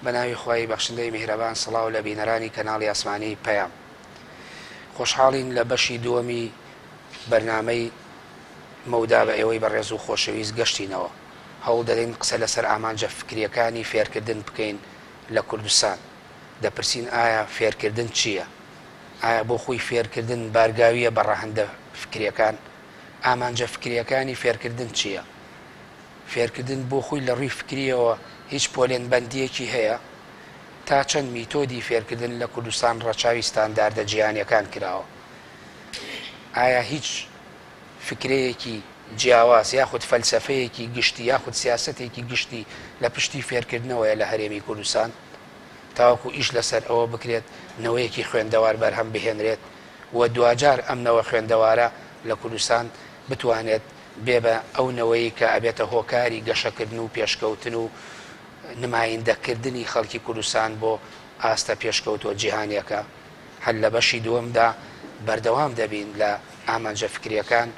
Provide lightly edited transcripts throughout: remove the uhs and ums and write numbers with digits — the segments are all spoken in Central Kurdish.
بە ناوی خوای بەخشندەی میهرەبان سڵاو لە بینەرانی کەناڵی ئاسمانی پەیام. خۆشحاڵین لە بەشی دووەمی بەرنامەی مەودا بە ئێوەی بەڕێز و خۆشەویست گەشتینەوە. هەوڵ دەدەین قسە لەسەر ئامانجە فکرییەکانی فێرکردن بکەین لە کوردستان. دەپرسین ئایا فێرکردن چییە؟ ئایا بۆ خۆی فێرکردن بارگاوییە بە ڕەهەندە فکرییەکان؟ ئامانجە فکرییەکانی فێرکردن چییە؟ فێرکردن بۆ خۆی لە ڕووی فکرییەوە هیچ پۆلێنبەندییەکی هەیە؟ تا چەند میتۆدی فێرکردن لە کوردستان ڕەچاوی ستانداردە جیهانییەکان کراوە؟ ئایا هیچ فکرەیەکی جیاواز یاخود فەلسەفەیەکی گشتی یاخود سیاسەتێکی گشتی لە پشتی فێرکردنەوەیە لە هەرێمی کوردستان تاوەکو ئیش لەسەر ئەوە بکرێت نەوەیەکی خوێندەوار بەرهەم بهێنرێت و دواجار ئەم نەوە خوێندەوارە لە کوردستان بتوانێت بێ بە ئەو نەوەی کە ئەبێتە هۆکاری گەشەکردن و پێشکەوتن و نمایندەکردنی خەڵکی کوردستان بۆ ئاستە پێشکەوتووە جیهانیەکە. هەر لە بەشی دووەمدا بەردەوام دەبین لە ئامانجە فکریەکان،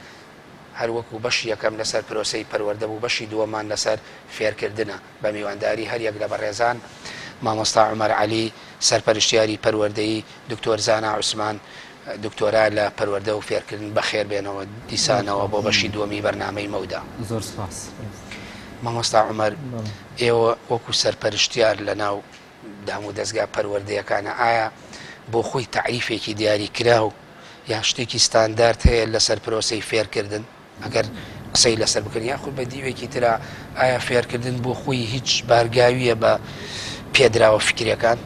هەر وەکو بەشی یەکەم لەسەر پرۆسەی پەروەردە بوو بەشی دووەممان لەسەر فێرکردنە بە میوانداری هەریەک لە بەڕێزان مامۆستا عومەر عەلی سەرپەرشتیاری پەروەردەیی، دکتۆر زانا عوسمان دکتۆرا لە پەروەردە و فێرکردن بەخێر بێنەوە دیسانەوە بۆ بەشی دووەمی بەرنامەی مەودا. زۆر سوپاس. مامۆستا عومەر ئێوە وەکو سەرپەرشتیار لەناو دامودەزگا پەروەردەیەکانە ئایا بۆ خۆی تەعریفێکی دیاری کراو یان شتێکی ستاندارد هەیە لەسەر پرۆسەی فێرکردن ئەگەر قسەی لەسەر بکەن یاخود بە دیوێکی ترا ئایا فێرکردن بۆ خۆی هیچ بارگاویە بە پێدراوە فکرەکان؟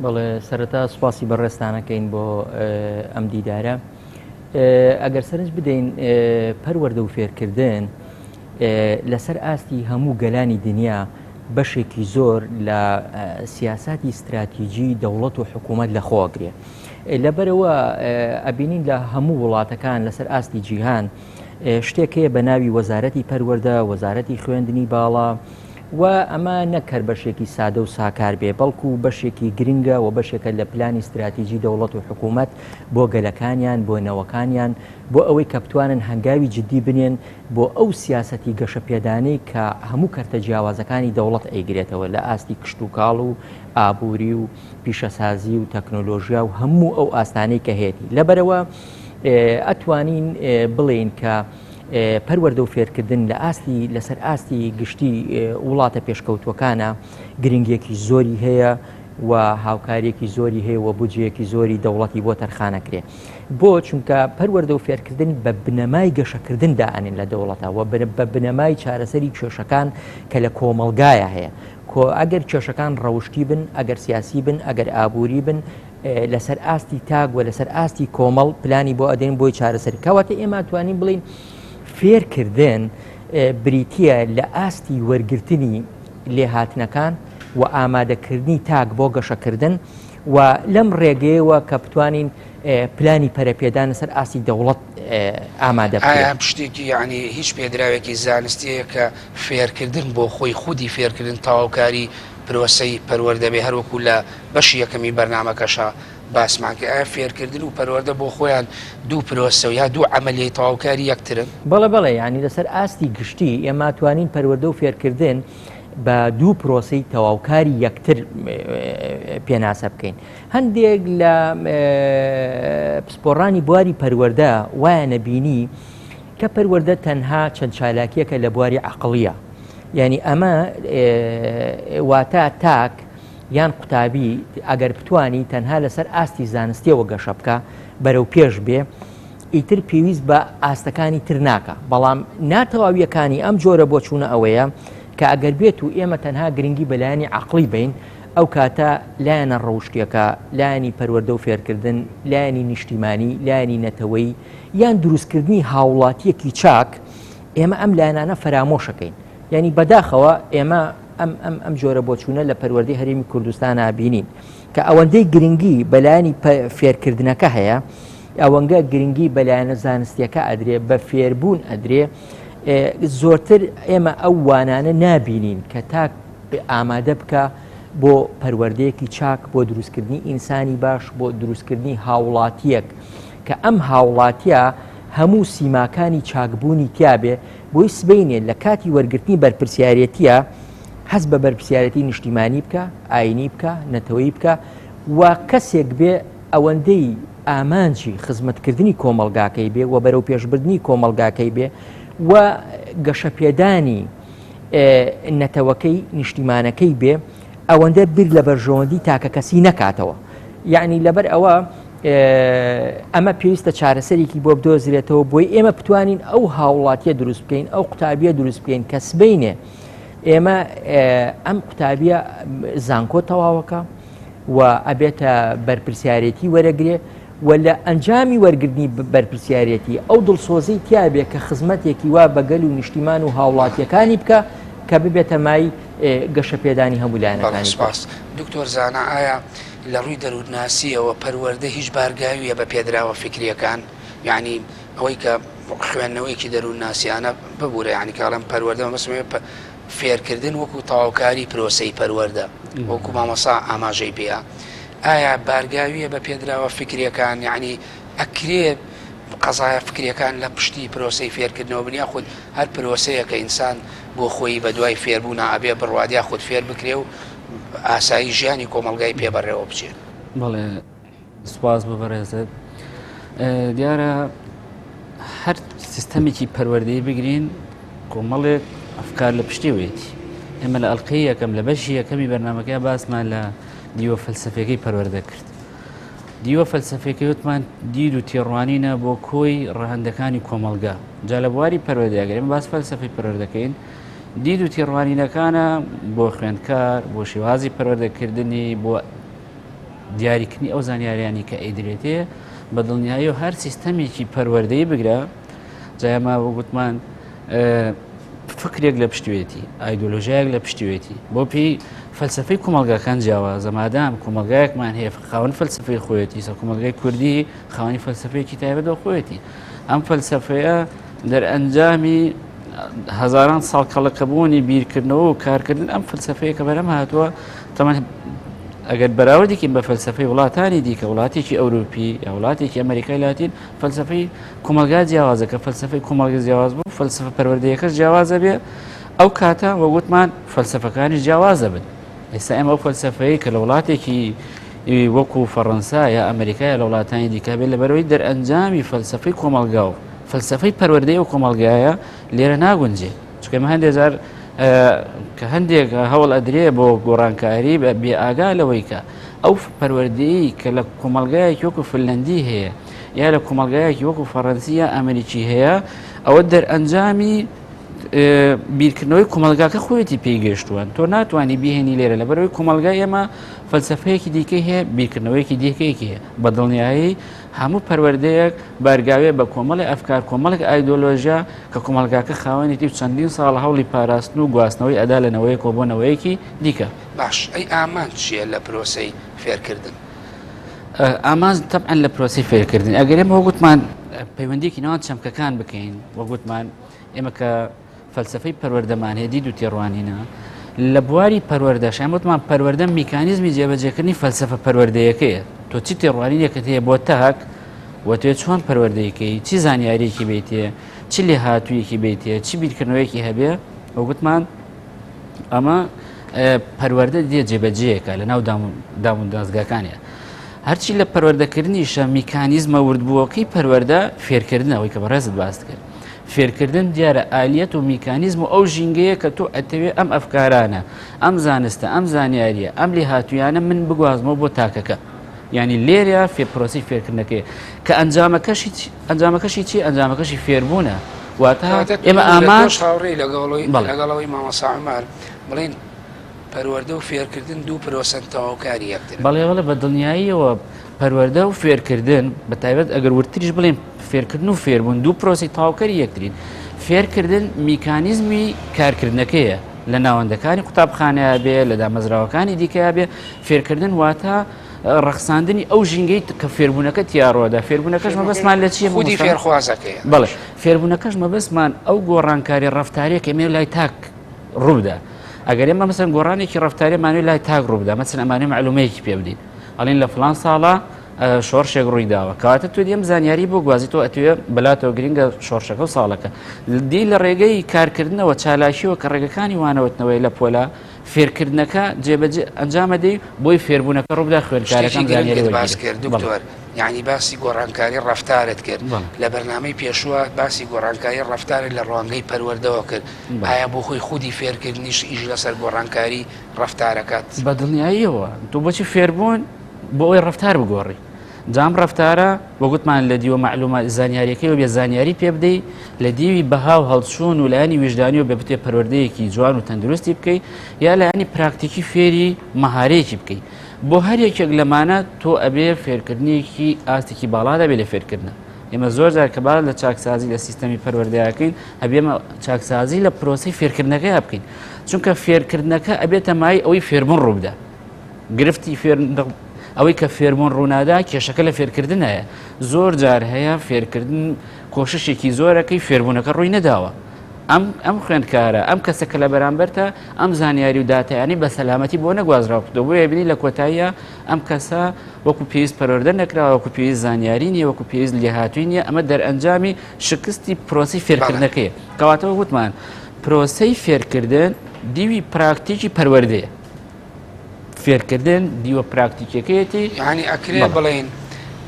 بەڵێ سەرەتا سوپاسی بەڕێزتانەکەین بۆ ئەم دیدارە ئەگەر سەرنج بدەین پەروەردە و فێرکردن لەسەر ئاستی هەموو گەلانی دنیا بەشێکی زۆر لە سیاساتی ستراتیجی دەوڵەت و حکوومەت لە خۆگرێ. لەبەرەوە ئەبینین لە هەموو وڵاتەکان لەسەر ئاستی جیهان شتێک هەیە بە ناوی وەزارەتی پەروەردە، وەزارەتی خوێندنی باڵا و ئەمە نەک هەر بەشێکی سادە و ساکار بێ بەڵکو بەشێکی گرنگە و بەشێکە لە پلانی ستراتیجی دەوڵەت و حکوومەت بۆ گەلەکانیان بۆ نەوەکانیان بۆ ئەوەی کە بتوانن هەنگاوی جدی بنێن بۆ ئەو سیاسەتی گەشەپێدانەی کە هەموو کەرتە جیاوازەکانی دەوڵەت ئەیگرێتەوە لە ئاستی کشتوکاڵ و ئابووری و پیشەسازی و تەکنۆلۆژیا و هەموو ئەو ئاستانەی کە هەیەتی لەبەرەوە ئەتوانین بڵێین کە پەروەردە و فێرکردن لە ئاستی لەسەر ئاستی گشتی وڵاتە پێشکەوتوەکانە گرنگێکی زۆری هەیە و هاوکاریەکی زۆری هەیە و بودجەیەکی زۆری دەوڵەتی بۆ تەرخانەکرێ. بۆ؟ چونکە پەروەردە و فێرکردن بە بنەمای گەشەکردن دائەنێن لە دەوڵەتە و بە بنەمای چارەسەری کێشەکان کە لە کۆمەڵگایە هەیە. کۆ ئەگەر کێشەکان ڕەوشتی بن، ئەگەر سیاسی بن، ئەگەر ئابووری بن، لەسەر ئاستی تاک و لەسەر ئاستی کۆمەڵ پلانی بۆ ئەدەین بۆی چارەسەر. کەواتە ئێمە توانین بڵێین فێرکردن بریتییە لە ئاستی وەرگرتنی لێهاتنەکان و ئامادەکردنی تاک بۆ گەشەکردن و لەم ڕێگەیەوە کە بتوانین پلانی پەرەپێدان لەسەر ئاستی دەوڵەت ئامادە بکرێت. ئایا شتێکی یانی هیچ پێدراوێکی زانستی هەیە کە فێرکردن بۆ خۆی خودی فێرکردن تەواوکاری پرۆسەی پەروەردە بێ هەروەکو لە بەشی یەکەمی بەرنامەکەشا باسمان کرد ئایا فێرکردن و پەروەردە بۆ خۆیان دوو پرۆسە و یا دوو عەمەلیەی تەواوکاری یەکترن؟ بەڵێ بەڵێ یانی لەسەر ئاستی گشتی ئێمە توانین پەروەردە و فێرکردن بە دوو پرۆسەی تەواوکاری یەکتر پێناسە بکەین. هەندێک لە پسپۆڕانی بواری پەروەردە وایانە بینی کە پەروەردە تەنها چەند چالاکیەکە لە بواری عقلیە یعنی ئەمە واتە تاک یان قوتابی ئەگەر بتانی تەنها لەسەر ئاستی زانستیەوە گەشە بکە بەرەو پێش بێ ئیتر پێویست بە ئاستەکانی تر ناکا، بەڵام ناتەواوییەکانی ئەم جۆرە بۆچوونە ئەوەیە کە ئەگەر بێت و ئێمە تەنها گرنگی بە لایەنی عەقڵی بەین، ئەو کاتە لایەنە ڕەوشتییەکە، لایەنی پەروەردە و فێرکردن، لایەنی نیشتیمانی، لایەنی نەتەوەیی یان دروستکردنی هاوڵاتییەکی چاک، ئێمە ئەم لایەنانە فەرامۆشەکەین. یانی بەداخەوە ئێمە ئەم ئەم ئەم جۆرە بۆچوونە لە پەروەردەی هەرێمی کوردستانا بینین کە ئەوەندەی گرنگی بە لایەنی فێرکردنەکە هەیە، ئەوەنگە گرنگی بە لایەنە زانستیەکە ئەدرێ بە فێربوون ئەدرێ زۆرتر ئێمە ئەو وانانە نابینین کە تاک ئامادە بکە بۆ پەروەردەیەکی چاک بۆ دروستکردنی ئینسانی باش بۆ دروستکردنی هاوڵاتیەک کە ئەم هاوڵاتیە هەموو سیماکانی چاکبوونی تیاابێ بۆی سبینێ لە کاتی وەرگرتنی بەرپرسیارەتە هەست بە بەرپرسیارێتی نیشتیمانی بکە، ئاینی بکە، نەتەوەیی بکە و کەسێک بێ ئەوەندەی ئامانجی خزمەتکردنی کۆمەڵگاکەی بێ و بەرەوپێشبردنی کۆمەڵگاکەی بێ و گەشەپێدانی نەتەوەکەی نیشتیمانەکەی بێ ئەوەندە بیر لە بەرژەوەندی تاکەکەسی نەکاتەوە یعنی لەبەر ئەوە ئەمە پێویستە چارەسەرێکی بۆ بدۆزرێتەوە بۆی ئێمە بتوانین ئەو هاوڵاتیە دروست بکەین ئەو قوتابیە دروست بکەین کە سبینێ ئێمە ئەم قوتابیە زانکۆ تەواوەکە و ئەبێتە بەرپرسیارێتی وەرەگرێ و لە ئەنجامی وەرگرتنی بەرپرسیارێتی ئەو دڵسۆزی تیاابێ کە خزمەتێکی وا بە گەل و نیشتیمان و هاوڵاتیەکانی بکە کە ببێتە مای گەشەپێدانی هەموو لایەنەکانی. سپاس دکتۆر زانا ئایا لە ڕووی دەروونناسیەوە پەروەردە هیچ بارگاویە بە پێدراوە فیکریەکان یعنی ئەوەی کە خوێندنەوەیەکی دەروونناسیانە ببوورە یعنی کاڵم پەروەردە مەبەستم فێرکردن وەکو تەواوکاری پرۆسەی پەروەردە وەکو مامۆسا ئاماژەی پێیا ئایا بارگاویە بە پێدراوە فکریەکان یعنی ئەکرێ قەزایە فکریەکان لە پشتی پرۆسەی فێرکردنەوە بن یاخود هەر پرۆسەیە کە ئینسان بۆ خۆی بە دوای فێربوونا ئەبێ بڕوات یاخود فێر بکرێ و ئاسایی ژیانی کۆمەڵگای پێ بەڕێوە بچێ. بەڵێ سوپاس بۆ بەڕێزت. دیارە هەر سیستەمێکی پەروەردەی بگرین کۆمەڵێک ئەفکار لە پشتیوەیەتی ئێمە لە ئەڵلقەی یەکەم لە بەشی یەکەمی بەرنمەکە باسمان لە دیوە فەلسفەکەی پەروەردە کرد دیوە فەلسفەکەی وتمان دید و تێڕوانینە بۆ کۆی ڕەهەندەکانی کۆمەڵگا جا لە بواری پەروەردەگەرێن باس فەلسفەی پەروەردەکەین دید و تێڕوانینەکانە بۆ خوێندکار بۆ شێوازی پەروەردەکردنی بۆ دیاریکردنی ئەو زانیاریانی کە ئەیدرێتێ بە دڵنیایی و هەر سیستەمێکی پەروەردەی بگرە جایما وەگوتمان فکرێک لە پشتوێتی ئایدۆلۆژیایەک لە پشتوێتی بۆ پێی فەلسفەی کۆمەلگاکان جیاوازە مادام کۆمەلگایەکمان هەیە خاوەن فەلسفەی خۆیەتی سە کۆمەلگای کوردی خاوەنی فەلسفەیەکی تایبەت بە خۆیەتی ئەم فەلسفەیە دەرئەنجامی هەزاران ساڵ کەڵەکەبوونی بیرکردنەوە و کارکردن ئەم فەلسفەیە کە بەرەم هاتووە تەمان ئەگەر بەراوردێکی بە فەلسفەی وڵاتانی دیکە وڵاتێکی ئەوروپی یا وڵاتێکی ئەمریکای لاتین فەلسفەی کۆمەلگا جیاوازە کە فەلسفەی کۆمەلگە جیاواز بوو فەلسفە پەروەردەیەکەش جیاوازە بێ ئەو کاتە وەگوتمان فەلسفەکانی جیاوازە بن ئێستا ئێمە ئەو فەلسفەیە کە لە وڵاتێکی وەکو فەڕەنسا یا ئەمریکا یا لە وڵاتانی دیکە بێت لەبەرەوەی دەرئەنجامی فەلسفەی کۆمەلگا و فەلسفەی پەروەردەی ئەو کۆمەڵگایە لێرە ناگونجێ چونکە ئێمە هەندێک جار کە هەندێک هەوڵ ئەدرێ بۆ گۆڕانکاری بە بێ ئاگا لەوەی کە ئەو پەروەردەیە کە لە کۆمەلگایەکی وەکو فنلندی هەیە یا لە کۆمەلگایەکی وەکو فەڕەنسی یا ئەمریکی هەیە ئەوە دەرئەنجامی بیرکردنەوەی کۆمەلگاکە خۆیەتی پێی گەشتووە تۆ ناتوانانی بهێنی لێرە لەبەرەوەی کۆمەلگای ئێمە فەلسفەیەکی دیکەی هەیە بیرکردنەوەیەکی دیکەیەکی هەیە بە دڵنیایی هەموو پەروەردەیەک بارگاویە بە کۆمەڵێک ئەفکار، کۆمەڵێک ئایدۆلۆژیا کە کۆمەڵگاکە خاوەنێتی و چەندین ساڵە هەوڵی پاراستن و گواستنەوەی ئەدا لە نەوەیەکەوە بۆ نەوەیەکی دیکە. باش ئەی ئامانج چییە لە پرۆسەی فێرکردن؟ ئامانج تەبعەن لە پرۆسەی فێرکردن ئەگەر ئێمە وەک وتمان پەیوەندییەکی نێوان چەمکەکان بکەین، وەک وتمان ئێمە کە فەلسەفەی پەروەردەمان هەیە دید و تێڕوانینە لە بواری پەروەردەش ئەم وتمان پەروەردە میکانیزمی جێبەجێکردنی فەلسەفە پەروەردەیەکەیە تۆ چی تێڕوانینێکت هەیە بۆ تاک و تێ چۆن پەروەردەیەکەی چی زانیاریەکی بیتێ چی لێهاتوویەکی بیتێ چی بیرکردنەوەیەکی هەبێ وەگوتمان ئەمە پەروەردە دێ جێبەجێیەکە لە ناو دام و دەزگاکانە هەرچی لە پەروەردەکردنیشە میکانیزمە وردبووەکەی پەروەردە فێرکردنەوەی کە بەڕێزت باست کرد فێرکردن دیارە ئالیەت و میکانیزم و ئەو ژینگەیە کە تۆ ئەتەوێ ئەم ئەفکارانە، ئەم زانستە، ئەم زانیارییە، ئەم لێهاتوویانە من بگوازمەوە بۆ تاکەکە. یانی لێرە فێ پرۆسەی فێرکردنەکەیە کە ئەنجامەکەشی ئەنجامەکەشی چی ئەنجامەکەشی فێربوونە واتە ئێمە ئامانج هاوڕێی لەگەڵەوەی لەگەڵەوەی مامۆستا عومەر بڵێن پەروەردە و فێرکردن دوو پرۆسەن تەواوکاری یەکترن. بەڵێ بەڵێ بە دڵنیاییەوە پەروەردە و فێرکردن بە تایبەت ئەگەر وردتریش بڵێین فێرکردن و فێربوون دوو پرۆسی تەواوکەری یەکترین فێرکردن میکانیزمی کارکردنەکەیە لە ناوەندەکانی قوتابخانەیە بێ لە دامەزراوەکانی دیکەیا بێ فێرکردن واتە ڕەخساندنی ئەو ژینگەی کە فێربوونەکە تیاڕۆدا فێربوونەکەش مەبەستمان لە چییە خودی فێرخوازەکەیە بەڵێ فێربوونەکەش مەبەستمان ئەو گۆڕانکاری ڕەفتاریە کە ئێمە لای تاک ڕووبدا ئەگەر ئێمە مەسەن گۆڕانێکی ڕەفتاری مانوی لای تاک ڕووبدا مەسەن ئەمانەی معلومەیەکی پێ بدەین ئەڵێن لە فلان ساڵە شۆڕشێک ڕووی داوە کەواتە تۆ دێم زانیاری بۆ گوازی تۆ ئەتوێ بەلاتەوە گرنگە شۆڕشەکە و ساڵەکە دی لە ڕێگەی کارکردنەوە چالاکیەوە کە ڕێگەکانی وانەوتنەوەی لە پۆلا فێرکردنەکە جێبەجێ ئەنجامەدەی بۆی فێربوونەکە ڕووبدا خوێندکارەکان زانیاری باس کرد دکتۆر یعنی باسی گۆڕانکاری ڕفتارت کرد لە بەرنامەی پێشووە باسی گۆڕانکاری ڕفتارت لە ڕوانگەی پەروەردەوە کرد ئایا بۆ خۆی خودی فێرکردنیش ئیش لەسەر گۆڕانکاری ڕفتارەکات بە دڵنیاییەوە تۆ بۆچی فێربوون بۆ ئەوەی ڕفتار بگۆڕی جا ئەم ڕەفتارە وەک وتمان لە دیوە مەعلومات زانیاریەکەیەوە بێ زانیاری پێ بدەی لە دیوی بەها و هەڵچوون و لایەنی ویژدانیەوە بێ بتێ پەروەردەیەکی جوان و تەندروستی بکەی یا لایەنی پراکتیکی فێری مەهارەیەکی بکەی بۆ هەر یەکێک لەمانە تۆ ئەبێ فێرکردنێکی ئاستێکی باڵا دەبێ لە فێرکردنە ئێمە زۆر جار کە باس لە چاکسازی لە سیستەمی پەروەردەکەین ئەبێمە چاکسازی لە پرۆسی فێرکردنەکەی بکەین چونکە فێرکردنەکە ئەبێتە مای ئەوەی فێربوون ڕووبدا گرفتی فێر ئەوەی کە فێربوون ڕوونادا کێشەکە لە فێرکردنایە زۆر جار هەیە فێرکردن کۆششێکی زۆرەکەی فێربوونەکە ڕووی نەداوە ئەم ئەم خوێندکارە ئەم کەسە کە لە بەرامبەرتە ئەم زانیاری و داتایانی بە سەلامەتی بۆ نەگوازراوە بۆیە بینی لە کۆتاییە ئەم کەسە وەکو پێویست پەروەردە نەکراوە وەکو پێویست زانیاری نییە وەکو پێویست لێهاتووی نییە ئەمە دەرئەنجامی شکستی پرۆسی فێرکردنەکەیە کەواتەوە وتمان پرۆسەی فێرکردن دیوی پراکتیکی پەروەردەیە فێرکردن دیوە پراکتیکیەکەیەتی. یانی ئەکرێ بڵێین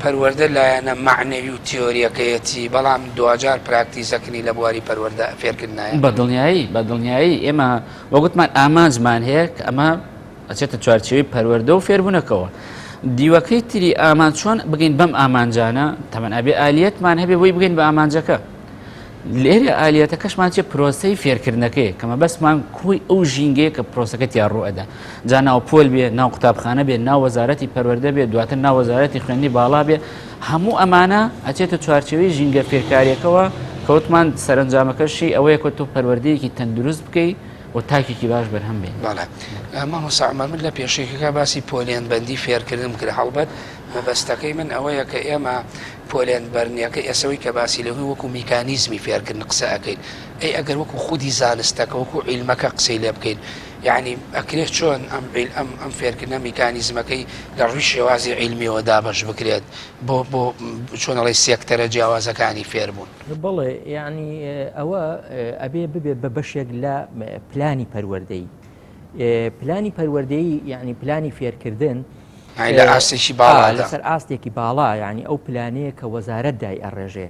پەروەردە لایەنە مەعنەوی و تیۆریەکەیەتی بەڵام دواجار پراکتیزەکنی لە بواری پەروەردە فێرکردنایە؟ بە دڵنیایی بە دڵنیایی ئێمە وەک وتمان ئامانجمان هەیە کە ئەمە ئەچێتە چوارچێوەی پەروەردە و فێربوونەکەوە. دیوەکەی تری ئامان چۆن بگەین بەم ئامانجانە تەمەن ئەبێ ئالیەتمان هەبێ بۆی بگەین بە ئامانجەکە. لێرە ئالیەتەکەشمان چیە پرۆسەی فێرکردنەکەیە کە مەبەستمان کۆی ئەو ژینگەیە کە پرۆسەکە تیا ڕوو ئەدا جا ناو پۆل بێ ناو قوتابخانە بێ ناو وەزارەتی پەروەردە بێ دواتر ناو وەزارەتی خوێندنی باڵا بێ هەموو ئەمانە ئەچێتە چوارچێوەی ژینگە فێرکاریەکەوە کەوتمان سەرنجامەکەشی ئەوەیە کە تۆ پەروەردەیەکی تەندروست بکەی و تاکێکی باش بەرهەم بێنی. بەڵێ مامۆستا عومەر من لە پێشەکیەکە باسی پۆلێنبەندی فێرکردنم کرد هەڵبەت مەبەستەکەی من ئەوەیە کە ئێمە پۆلێن بەرنیەکە ئێسەوەی کە باسی لەوی وەکو میکانیزمی فێرکردن قسە ئەکەین ئەی ئەگەر وەکو خودی زانستەکە وەکو عیلمەکە قسەی لێ بکەین یعنی ئەکرێت چۆن ئەم عیل ئەم ئەم فێرکردنە میکانیزمەکەی لە ڕووی شێوازی عیلمیەوە دابەش بکرێت بۆ بۆ چۆن ئەڵێی سێکتەرە جیاوازەکانی فێربوون؟ بەڵێ یعنی ئەوە ئەبێ ببێت بە بەشێک لە پلانی پەروەردەیی پلانی پەروەردەیی یعنی پلانی فێرکردن لە ئاستێکی باڵا لەسەر ئاستێکی باڵا یعنی ئەو پلانەیە کە وەزارەت دای ئەڕێژێ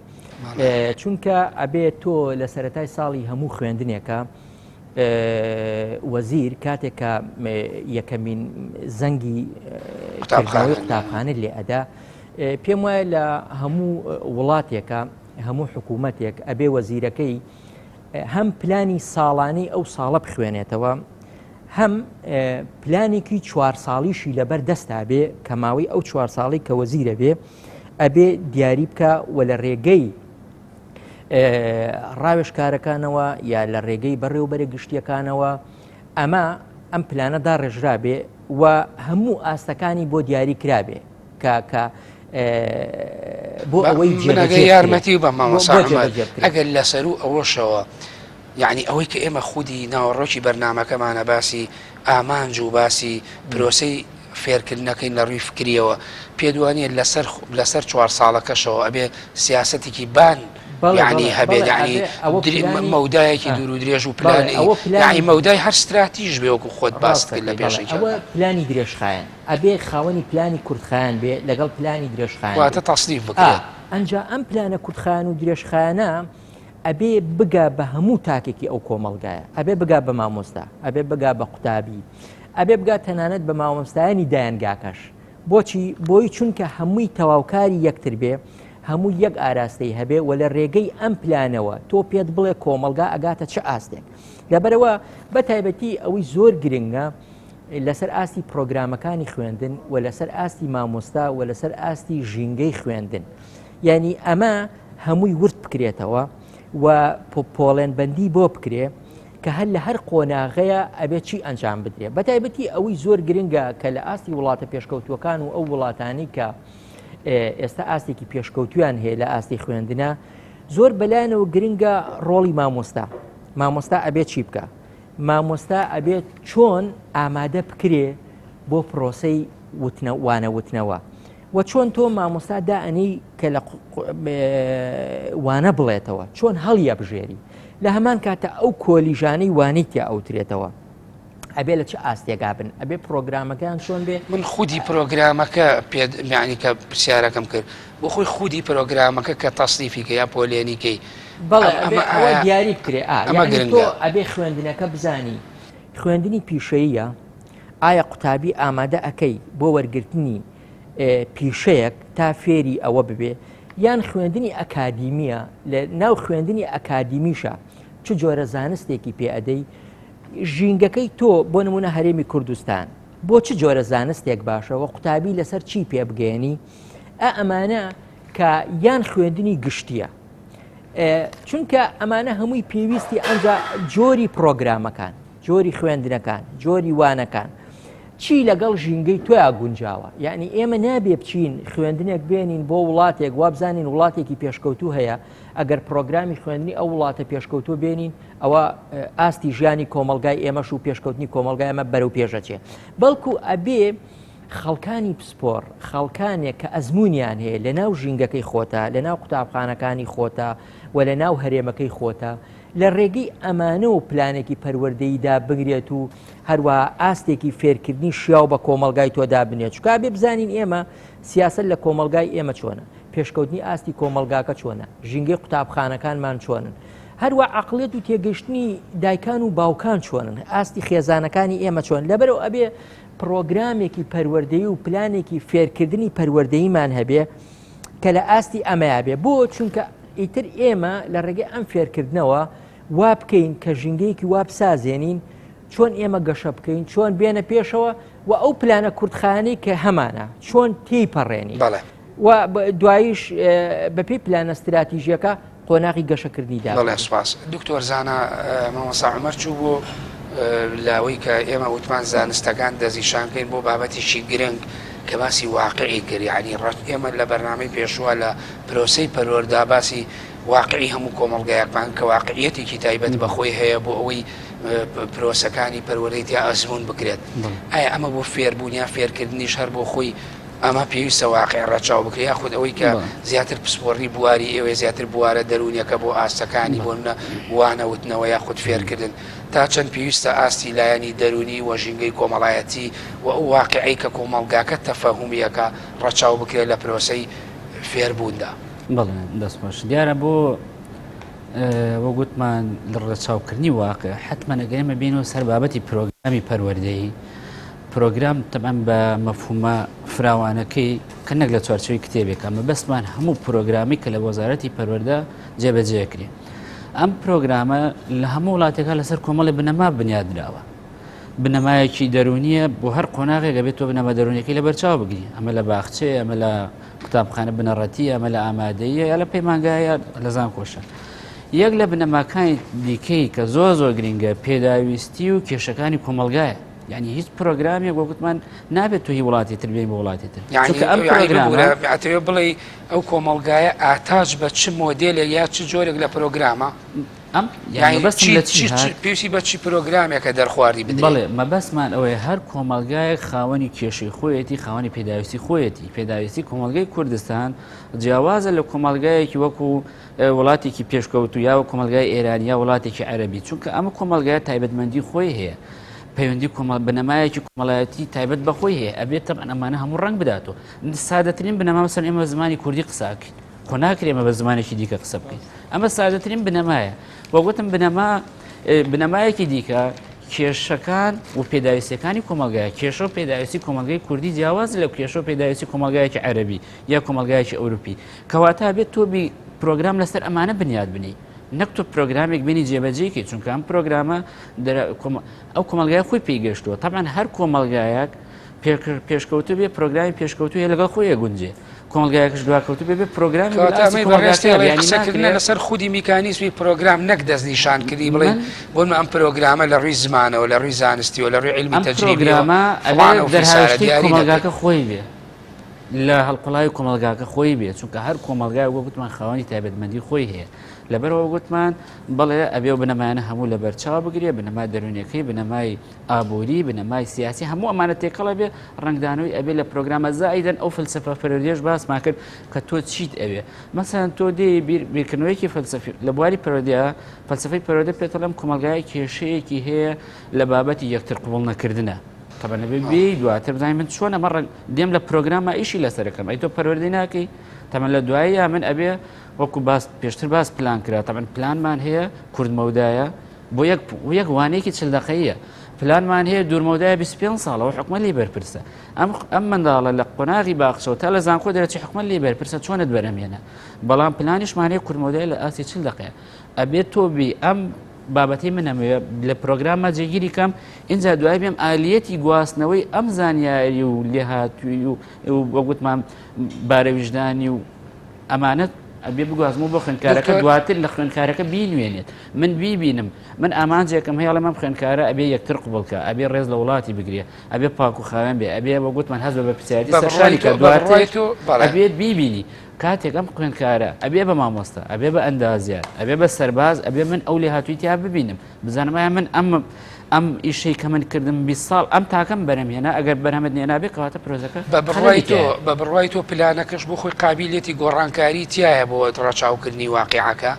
چونکە ئەبێت تۆ لە سەتای ساڵی هەموو خوێندنێکە وەزیر کاتێک کە یەکەمین زەنگی قوتابخانە قوتابخانە لێ ئەدا پێم وایە لە هەموو وڵاتێکە هەموو حکوومەتێک ئەبێ وەزیرەکەی هەم پلانی ساڵانەی ئەو ساڵە بخوێنێتەوە هەم پلانێکی چوار ساڵیشی لەبەر دەستا بێ کە ماوەی ئەو چوار ساڵی کە وەزیرە بێ ئەبێ دیاری بکە و لە ڕێگەی ڕاوێشکارەکانەوە یا لە ڕێگەی بەڕێوبەرە گشتیەکانەوە ئەمە ئەم پلانە داڕێژرابێ و هەموو ئاستەکانی بۆ دیاری کرابێ کە کە بۆ ئەوەی جێگە یارمەتی و بە مامۆسا ئەگەر لەسەر و ئەوەشەوە یعنی ئەوەی کە ئێمە خودی ناوەڕۆکی بەرنمەکەمانە باسی ئامانج و باسی پرۆسەی فێرکردنەکەین لە ڕووی فکریەوە پێدوانە لەسەر لەسەر چوار ساڵەکەشەوە ئەبێ سیاستێکی بان یعنی هەبێت یعنی مەودایەکی دوور و درێژ و پلانی یعنی مەودای هەر ستراتیژ بێ وەکو خۆت باست کرد لە پێشەکی ئەوە پلانی درێژخایەن ئەبێ خاوەنی پلانی کورتخایەن بێ لەگەڵ پلانی درێژخایەن واتە تەسنیف بکرێت. ئەنجا ئەم پلانە کورتخایەن و درێژخایەنە ئەبێ بگا بە هەموو تاکێکی ئەو کۆمەڵگایە ئەبێ بگا بە مامۆستا ئەبێ بگا بە قوتابی ئەبێ بگا تەنانەت بە مامۆستایانی دایەنگاکەش بۆچی بۆی چونکە هەمووی تەواوکاری یەکتر بێ هەموو یەک ئاراستەی هەبێ و لە ڕێگەی ئەم پلانەوە تۆ پێت بڵێ کۆمەڵگا ئەگاتە چ ئاستێک لەبەرەوە بە تایبەتی ئەوەی زۆر گرنگە لەسەر ئاستی پرۆگرامەکانی خوێندن و لەسەر ئاستی مامۆستا و لەسەر ئاستی ژینگەی خوێندن یعنی ئەمە هەمووی ورد بکرێتەوە و پۆڵێن بەندی بۆ بکرێ کە هەر لە هەر قۆناغەیە ئەبێت چی ئەنجام بدرێ بە تایبەتی ئەوەی زۆر گرنگە کە لە ئاستی وڵاتە پێشکەوتوەکان و ئەو وڵاتانی کە ئێستا ئاستێکی پێشکەوتویان هەیە لە ئاستی خوێندنە زۆر بەلایەنەوە گرنگە ڕۆڵی مامۆستا مامۆستا ئەبێت چی بکە مامۆستا ئەبێت چۆن ئامادە بکرێ بۆ پرۆسەی وانە وتنەوە و چۆن تۆ مامۆستا دائەنێی کە لە وانە بڵێتەوە چۆن هەڵیە بژێری لە هەمان کاتە ئەو کۆلیژانەی وانەی تیا ئەوترێتەوە. ئەبێ لە چ ئاستێکا بن ئەبێ پرۆگرامەکەیان چۆن بێ؟ من خودی پرۆگرامەکە پێ یعنی کە پرسیارەکەم کرد بۆ خۆی خودی پرۆگرامەکە کە تەسنیفی کە یا پۆلێنی کەی بەڵێ ئەمە ئەوە دیاری بکرێ ئەمە گرنگە ئەبێ خوێندنەکە بزانی خوێندنی پیشەیە ئایا قوتابی ئامادە ئەەکەی بۆ وەرگرتنی پیشەیەک تا فێری ئەوە ببێ یان خوێندنی ئەکادیمیە لە ناو خوێندنی ئەکادیمیشە چ جۆرە زانستێکی پێ ئەدەی ژینگەکەی تۆ بۆ نمونە هەرێمی کوردستان بۆ چ جۆرە زانستێک باشە و قوتابی لەسەر چی پێ بگەێنی ئە ئەمانە کە یان خوێندنی گشتیە چونکە ئەمانە هەمووی پێویستی ئەنجا جۆری پرۆگرامەکان جۆری خوێندنەکان جۆری وانەکان چی لەگەڵ ژینگەی تۆیا گونجاوە یعنی ئێمە نابێ بچین خوێندنێک بێنین بۆ وڵاتێک وابزانین وڵاتێکی پێشکەوتو هەیە ئەگەر پرۆگرامی خوێندنی ئەو وڵاتە پێشکەوتو بێنین ئەوە ئاستی ژیانی کۆمەڵگای ئێمەش و پێشکەوتنی کۆمەڵگای ئەمە بەرەو پێشەچێ بەڵکو ئەبێ خەڵکانی پسپۆر خەڵکانێک کە ئەزمونیان هەیە لە ناو ژینگەکەی خۆتە لە ناو قوتابخانەکانی خۆتە و لە ناو هەرێمەکەی خۆتە لە ڕێگەی ئەمانە و پلانێکی پەروەردەییدا بگرێت و هەروە ئاستێکی فێرکردنی شیاو بە کۆمەلگای تۆدا بنێت چکا بێ بزانین ئێمە سیاست لە کۆمەلگای ئێمە چۆنە پێشکەوتنی ئاستی کۆمەلگاکە چۆنە ژینگەی قوتابخانەکانمان چۆنن هەروا عەقڵیەت و تێگەشتنی دایکان و باوکان چۆنن ئاستی خێزانەکانی ئێمە چۆن لەبەرەوە ئەبێ پرۆگرامێکی پەروەردەیی و پلانێکی فێرکردنی پەروەردەییمان هەبێ کە لە ئاستی ئەمەیا بێ بۆ چونکە ئیتر ئێمە لە ڕێگەی ئەم فێرکردنەوە وا بکەین کە ژینگەیەکی وا بسازێنین چۆن ئێمە گەشە بکەین چۆن بێنە پێشەوە و ئەو پلانە کورتخانی کە هەمانە چۆن تێی پەڕێنی و دواییش بەپێی پلانە ستراتیژیەکە قۆناغی گەشەکردنی دا. بەڵێ سوپاس دکتۆر زانا مامۆستا عومەر چوو بۆ لاوەی کە ئێمە وتمان زانستەکان دەستنیشان کەین بۆ بابەتێکی گرنگ کە باسی واقعی کرد یعنی ڕەت ئێمە لە بەرنامەی پێشووە لە پرۆسەی پەروەردا باسی واقعی هەموو کۆمەڵگایەکمان کە واقعیەتێکی تایبەت بە خۆی هەیە بۆ ئەوەی پرۆسەکانی پەروەردەی تیا ئەزموون بکرێت ئایا ئەمە بۆ فێربوون یا فێرکردنیش هەر بۆ خۆی ئەمە پێویستە واقیع ڕەچاو بکرێت یاخود ئەوەی کە زیاتر پسپۆڕی بواری ئێوەیە زیاتر بوارە دەروونیەکە بۆ ئاستەکانی بۆ نمونە وانە وتنەوە یاخود فێرکردن تا چەند پێویستە ئاستی لایەنی دەروونی و ژینگەی کۆمەڵایەتی و ئەو واقیعەی کە کۆمەڵگاکە تەفەهومیەکە ڕەچاو بکرێت لە پرۆسەی فێربووندا؟ بەڵێ دەست خۆش دیارە بۆ وەک وتمان لە ڕەچاوکردنی واقع حتمما ئەگەر ئێمە بینەوە سەر بابەتی پرۆگرامی پەروەردەیی پرۆگرام تەبعەن بە مەفهومە فراوانەکەی کە نەک لە چوارچێوەی کتێبێکە مەبەستمان هەموو پرۆگرامی کە لە وەزارەتی پەروەردە جێبەجێکرێ ئەم پرۆگرامە لە هەموو وڵاتێکا لەسەر کۆمەڵی بنەما بنیادراوە بنەمایەکی دەرونیە بۆ هەر قۆناغێک ئەبێت تۆ بنەما دەرونیەکەی لەبەر چاو بگری ئەمە لە باخچەیە ئەمە لە قوتابخانە بنەڕەتیە ئەمە لە ئامادەیە یا لە پەیمانگایە لە زانکۆشە یەک لە بنەماکانی دیکەی کە زۆر زۆر گرنگە پێداویستی و کێشەکانی کۆمەلگایە یعنی هیچ پرۆگرامێک وەک گوتمان نابێت تۆ هی وڵاتی تر بێن بۆ وڵاتی تر چونکە ئەم پرۆگرامە ئەتەوێ بڵێ ئەو کۆمەڵگایە ئاتاج بە چ مۆدێلێک یا چ جۆرێک لە پرۆگرامە ئەم یعنی مەبەستم لە چی هات؟ پێویستی بە چی پرۆگرامێکە دەرخواردی بدرێت؟ بەڵێ مەبەستمان ئەوەیە هەر کۆمەڵگایەک خاوەنی کێشەی خۆیەتی خاوەنی پێداویستی خۆیەتی پێداویستی کۆمەڵگەی کوردستان جیاوازە لە کۆمەڵگایەکی وەکو وڵاتێکی پێشکەوتو یا کۆمەلگای ئێرانی یا وڵاتێکی عەربی چونکە ئەمە کۆمەلگای تایبەتمەندی خۆی هەیە پەیوەندی کۆمەڵ بنەمایەکی کۆمەڵایەتی تایبەت بەخۆی هەیە ئەبێت تەبعەن ئەمانە هەموو ڕەنگ بداتەوە سادەترین بنەما مەسەن ئێمە زمانی کوردی قساکەین خۆ ناکرێ ئێمە بە زمانێکی دیکە قسە بکەین ئەمە سادەترین بنەمایە وە گوتم بنەما بنەمایەکی دیکە کێشەکان و پێداویستەکانی کۆمەلگای کێشە و پێداویستی کۆمەلگای کوردی جیاواز لە کێشە و پێداویستی کۆمەلگایەکی عەربی یا کۆمەلگایەکی ئەوروپی کەواتە بێت تۆ بی پرۆگرام لەسەر ئەمانە بنیاد بنی نەک تۆ پرۆگرامێک بینی جێبەجێکی چونکە ئەم پرۆگرامە ئەو کۆمەلگای خۆی پێی گەشتووە تەبعەن هەر کۆمەلگایەک پێشکەوتو بێ پرۆگرامی پێشکەوتو هەیە لەگەڵ خۆی گونجێ کۆمەڵگایەکش دواکەوتو بێ بێ پرۆگرامی قسەکردنە لەسەر خودی میکانیزمی پرۆگرام نەک دەستنیشانکردنی بڵێ بۆ ئەم پرۆگرامە لە ڕووی زمانەوە لە ڕووی زانستیەوە لە ڕووی عیلمی تەجریبیەوە کۆمەڵگاکە خۆی بێ لە هەڵقوڵاوی کۆمەڵگاکە خۆی بێ چونکە هەر کۆمەڵگای وەک گوتمان خاوەنی تایبەتمەندی خۆی هەیە. لەبەرەوە گوتمان بەڵێ ئەبێ و بنەمایانە هەموو لەبەر چاو بگرێ بنەما دەروونیەکەی بنەمای ئابووری بنەمای سیاسی هەموو ئەمانە تێکەڵە بێ ڕەنگدانەوەی ئەبێ لە پرۆگرامە زائیدەن ئەو فەلسەفە پەروەردەیەش باسمان کرد کە تۆ چیت ئەوێ مەسەلەن تۆ دێ بیرکردنەوەیەکی فەلسەفی لە بواری پەروەردەیە فەلسەفەی پەروەردە پێتەڵێم کۆمەڵگای کێشەیەکی هەیە لە بابەتی یەکتر قبوڵ نەکردنە تەبە نەبێ بێ دواتر بزانین من چۆن ئەمە ڕەنگ دێم لە پرۆگرامە ئیشی لەسەرەکەم ئەی تۆ پەروەردەی ناکەی تەمەن لە دواییە من ئەبێ وەکو باس پێشتر باس پلان کرا تەبەن پلانمان هەیە کوردمەودایە بۆ یەک یەک وانەیەکی چل دەقەیە پلانمان هەیە دوورمەودایە 25 ساڵەوە حکومە لی بەرپرسە ئەم ئەم منداڵە لە قۆناغی باخچەوە تا لە زانکۆ دەرەچی حکومە لی بەرپرسە چۆنت بەرهەمێنە بەڵام پلانیشمان هەیە کورتمەودای لە ئاستی چل دەقەیە ئەبێت تۆ بی ئەم بابەتی من ئەمەوێ لە پرۆگرامە جێگیری کەم اینجا دوای بێم ئالیەتی گواستنەوەی ئەم زانیاری و لێهاتووی و وەگوتمان بارەویژدانی و ئەمانە ئەبێ بگوازمەوە بۆ خوێندکارەکە دواتر لە خوێندکارەکە بینوێنێت من بیبینم من ئامانجێکم هەیە ئەڵێم ئەم خوێندکارە ئەبێ یەکتر قبوڵکە ئەبێ ڕێز لە وڵاتی بگرێ ئەبێ پاک و خاوێن بێ ئەبێ وە گوتمان هەست بە بەرپرسیارێتی سەرشانی کە دواتر ئەبێت بیبینی کاتێک ئەم خوێندکارە ئەبێ بە مامۆستا ئەبێ بە ئەندازیار ئەبێ بە سەرباز ئەبێ من ئەو لێهاتووی تیا ببینم بزانم ئایا من ئەم ئەم ئیشەی کە من کردم 20 ساڵ ئەم تاکەم بەرەم هێنا ئەگەر بەرهەمت نێنابێ کەواتە پرۆژەکە بە بڕوای تۆ بە بڕوای تۆ پلانەکەش بۆ خۆی قابیلێتی گۆڕانکاری تایە بۆ ڕەچاوکردنی واقعەکە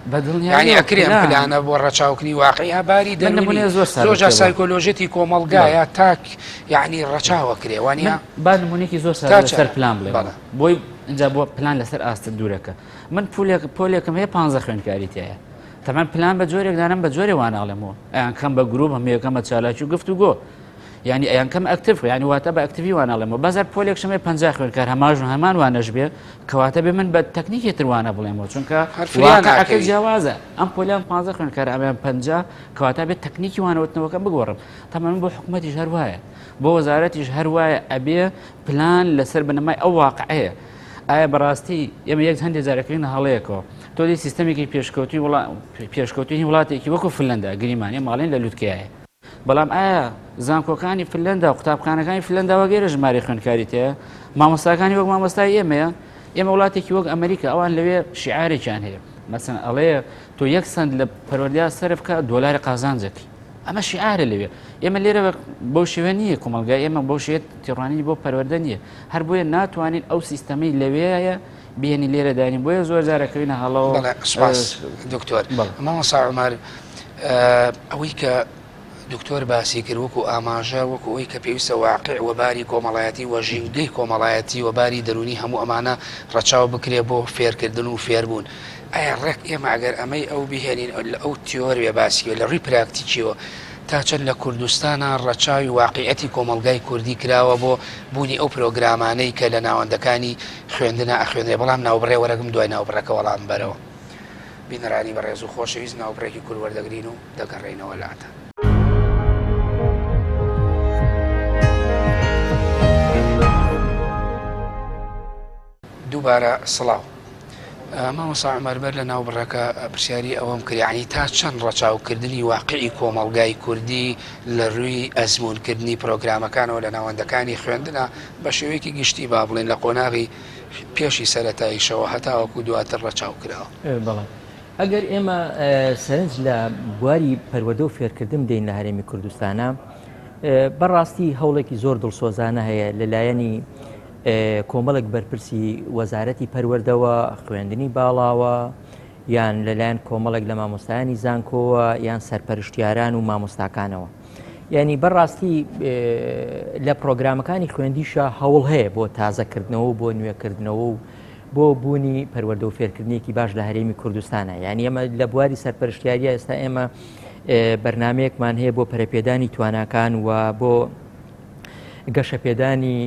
یعنی ئەکرێ ئەم پلانە بۆ ڕەچاوکردنی واقعی باری دەنمونێ زۆر زۆر جار سایکۆلۆژیەتی کۆمەڵگایە تاک یعنی ڕەچاوە کرێ وانە با نمونێکی زۆر سەر لەسەر پلان بڵێ بۆی اینجا بۆ پلان لەسەر ئاستە دوورەکە من پولێک پۆلێکم هەیە پ خوێندکاری تایە تەبعەن پلان بە جۆرێک دانم بە جۆرێ وانە ئەڵێمەوە ئەیان کەم بە گروپ هەم یەکەم بە چالاکی و گفت و گۆ یعنی ئەیان کەم ئەکتیف یعنی واتە بە ئەکتیوی وانە ئەڵێمەوە بەزار پۆلێک شمێ 50 خوێندکار هەماژ و هەمان وانەش بێ کەواتە بێ من بە تەکنیکی تر وانە بڵێمەوە چونکە واقعەکە جیاوازە ئەم پۆلیان 15 خوێندکار ئەمیان 50 کەواتە بێت تەکنیکی وانەوتنەوەکە بگۆڕم تەمان بۆ حکوومەتیش هەر وایە بۆ وەزارەتیش هەر وایە ئەبێ پلان لەسەر بنەمای ئەو واقعەیە ئایا بەڕاستی ئێمە یەک هەندێک جارەکەین هەڵەیەکەوە تۆ دی سیستەمێکی پێشکەوتوی وڵا پێشکەوتوی وڵاتێکی وەکو فنلندا گریمانە ماڵێن لە لوتکەیە بەڵام ئایا زانکۆکانی فنلندا و قوتابخانەکانی فنلندا وەگەرە ژمارە خوێندکاری تێ مامۆستاکانی وەک مامۆستای ئێمەیە ئێمە وڵاتێکی وەک ئەمریکا ئەوان لەوێ شعارێکیان هەیە مەسەن ئەڵێ تۆ یەک سند لە پەروەردە سەرف بکە دۆلاری قازانجەکەی ئەمە شیعارە لەوێ ئێمە لێرە بەو شێوە نییە کۆمەلگای ئێمە بەو شێت تێڕوانینی بۆ پەروەردە نییە هەر بۆیە ناتوانین ئەو سیستەمەی لەوێیە بێنی لێرە دانین بۆیە زۆر جارەکەوینە هەڵەوە سپاس دکتۆر مامۆستا عومەر ئەوەی کە دکتۆر باسی کرد وەکو ئاماژە وەکو ئەوی کە پێویستە واقع و باری کۆمەڵایەتی و ژینگەی کۆمەڵایەتی و باری دەرونی هەموو ئەمانە ڕەچاو بکرێ بۆ فێرکردن و فێربوون ئایا ڕێک ئێمە ئەگەر ئەمەی ئەو بهێنین لە ئەو تیۆریە باسیەوە لە ڕووی پراکتیکیەوە تا چەند لە کوردستانا ڕەچاوی واقیعەتی کۆمەڵگای کوردی کراوە بۆ بوونی ئەو پرۆگرامانەی کە لە ناوەندەکانی خوێندنا ئەخوێنرێ بەڵام ناوبڕێ وەرەگم دوای ناوبڕەکە وەڵام بەرەوە بینەرانی بەڕێز و خۆشەویست ناوبڕێکی کورت وەردەگرین و دەگەڕێینەوە لاتان. دووبارە سڵاو. مامۆستا عومەر بەر لە ناوبڕەکە پرسیاری ئەوەم کرد یعنی تا چەند ڕەچاوکردنی واقعی کۆمەڵگای کوردی لە ڕووی ئەزموونکردنی پرۆگرامەکانەوە لە ناوەندەکانی خوێندنە بە شێوەیەکی گشتی با بڵێن لە قۆناغی پێشی سەرەتاییشەوە هەتاوەکو دواتر ڕەچاو کراوە؟ بەڵێ ئەگەر ئێمە سەرنج لە بواری پەروەردە و فێرکردن بدەین لە هەرێمی کوردستانە بەڕاستی هەوڵێکی زۆر دڵسۆزانە هەیە لەلایەنی کۆمەڵێک بەرپرسی وەزارەتی پەروەردەوە، خوێندنی باڵاوە، یان لەلایەن کۆمەڵێک لە مامۆستایانی زانکۆوە یان سەرپەرشتیاران و مامۆستاکانەوە. یعنی بەڕاستی لە پرۆگرامەکانی خوێندیشە هەوڵ هەیە بۆ تازەکردنەوە بۆ نوێکردنەوە و بۆ بوونی پەروەردە و فێرکردنێکی باش لە هەرێمی کوردستانە یعنی ئەمە لە بواری سەرپەرشتیاریە ئێستا ئێمە بەرنمەیەکمان هەیە بۆ پەرەپێدانی تواناکان و بۆ گەشەپێدانی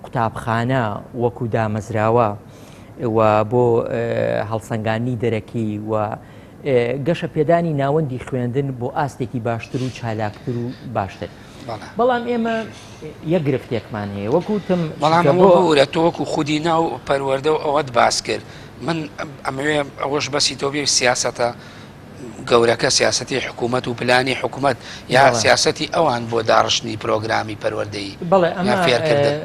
قوتابخانە وەکو دامەزراوە و بۆ هەڵسەنگاندنی دەرەکی و گەشە پێدانی ناوەندی خوێندن بۆ ئاستێکی باشتر و چالاکتر و باشتر بەڵام ئێمە یەک گرفتێکمان هەیە وەکو تم بەڵام بۆ تۆ وەکو خودی ناو پەروەردە و ئەوەت باس کرد من ئەمەوێ ئەوەش بەسی تۆ بێ سیاستە گەورەکە سیاسەتی حکوومەت و پلانی حکوومەت یا سیاسەتی ئەوان بۆ داڕشتنی پرۆگرامی پەروەردەیی بەڵێ ئەمە فێرکردن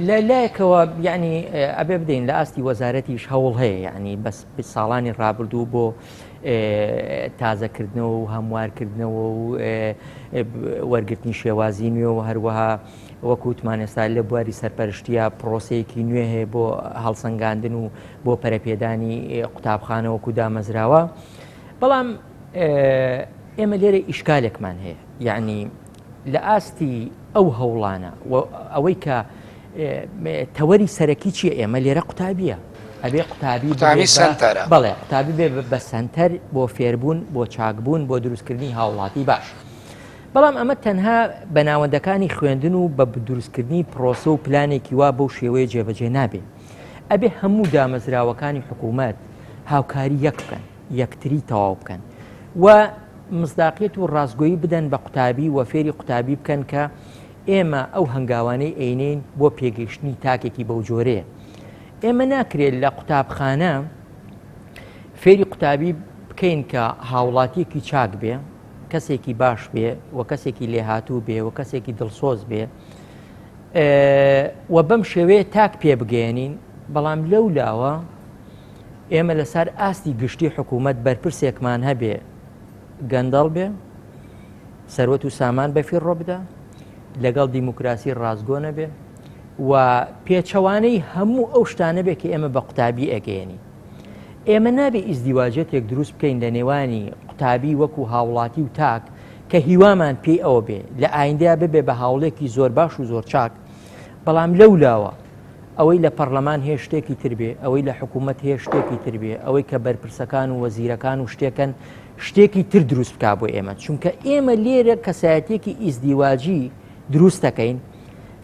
لە لایەکەوە یعنی ئەبێ بدەین لە ئاستی وەزارەتیش هەوڵ هەیە یعنی بەس ساڵانی ڕابردوو بۆ. تازەکردنەوە و هەموارکردنەوە و وەرگرتنی شێوازی نوێ و هەروەها وەکو وتمان ئێستا لە بواری سەرپەرشتیە پرۆسەیەکی نوێ هەیە بۆ هەڵسەنگاندن و بۆ پەرەپێدانی قوتابخانە وەکو دامەزراوە بەڵام ئێمە لێرە ئیشکالێکمان هەیە یعنی لە ئاستی ئەو هەوڵانە ئەوەی کە تەوەری سەرەکی چیە ئێمە لێرە قوتابیە ئەبێ قوتابی قوتابی سەنتەرە بەڵێ قوتابی بێ بە سەنتەر بۆ فێربوون بۆ چاکبوون بۆ دروستکردنی هاوڵاتی باش بەڵام ئەمە تەنها بە ناوەندەکانی خوێندن و بە دروستکردنی پرۆسە و پلانێکی وا بەو شێوەیە جێبەجێ نابێ ئەبێ هەموو دامەزراوەکانی حکوومەت هاوکاری یەک بکەن یەکتری تەواو بکەن و مزداقیت و ڕاستگۆیی بدەن بە قوتابی و فێری قوتابی بکەن کە ئێمە ئەو هەنگاوانەی ئەینێین بۆ پێگەیشتنی تاکێکی بەو جۆرەیە. ئێمە ناکرێت لە قوتابخانە فێری قوتابی بکەین کە هاوڵاتیەکی چاک بێ، کەسێکی باش بێ و کەسێکی لێهاتوو بێ و کەسێکی دڵسۆز بێ و بەم شێوەیە تاک پێ بگەیەنین، بەڵام لەو لاوە ئێمە لەسەر ئاستی گشتی حکوومەت بەرپرسێکمان هەبێ گەندەڵ بێ، سەروەت و سامان بەفیڕۆ بدا، لەگەڵ دیموکراسی ڕاستگۆ نەبێ و پێچەوانەی هەموو ئەو شتانە بێ کە ئێمە بە قوتابی ئەگەیەنین. ئێمە نابێ ئیزدیواجێتێک دروست بکەین لە نێوانی قوتابی وەکو هاوڵاتی و تاک کە هیوامان پێی ئەوە بێ لە ئایندەیا ببێ بە هاوڵێکی زۆر باش و زۆر چاک، بەڵام لەولاوە ئەوەی لە پەڕلەمان هەیە شتێکی تر بێ، ئەوەی لە حکوومەت هەیە شتێکی تر بێ، ئەوەی کە بەرپرسەکان و وەزیرەکان و شتێکن شتێکی تر دروست بکا بۆ ئێمە، چونکە ئێمە لێرە کەسایەتیەکی ئیزدیواجی دروست دەکەین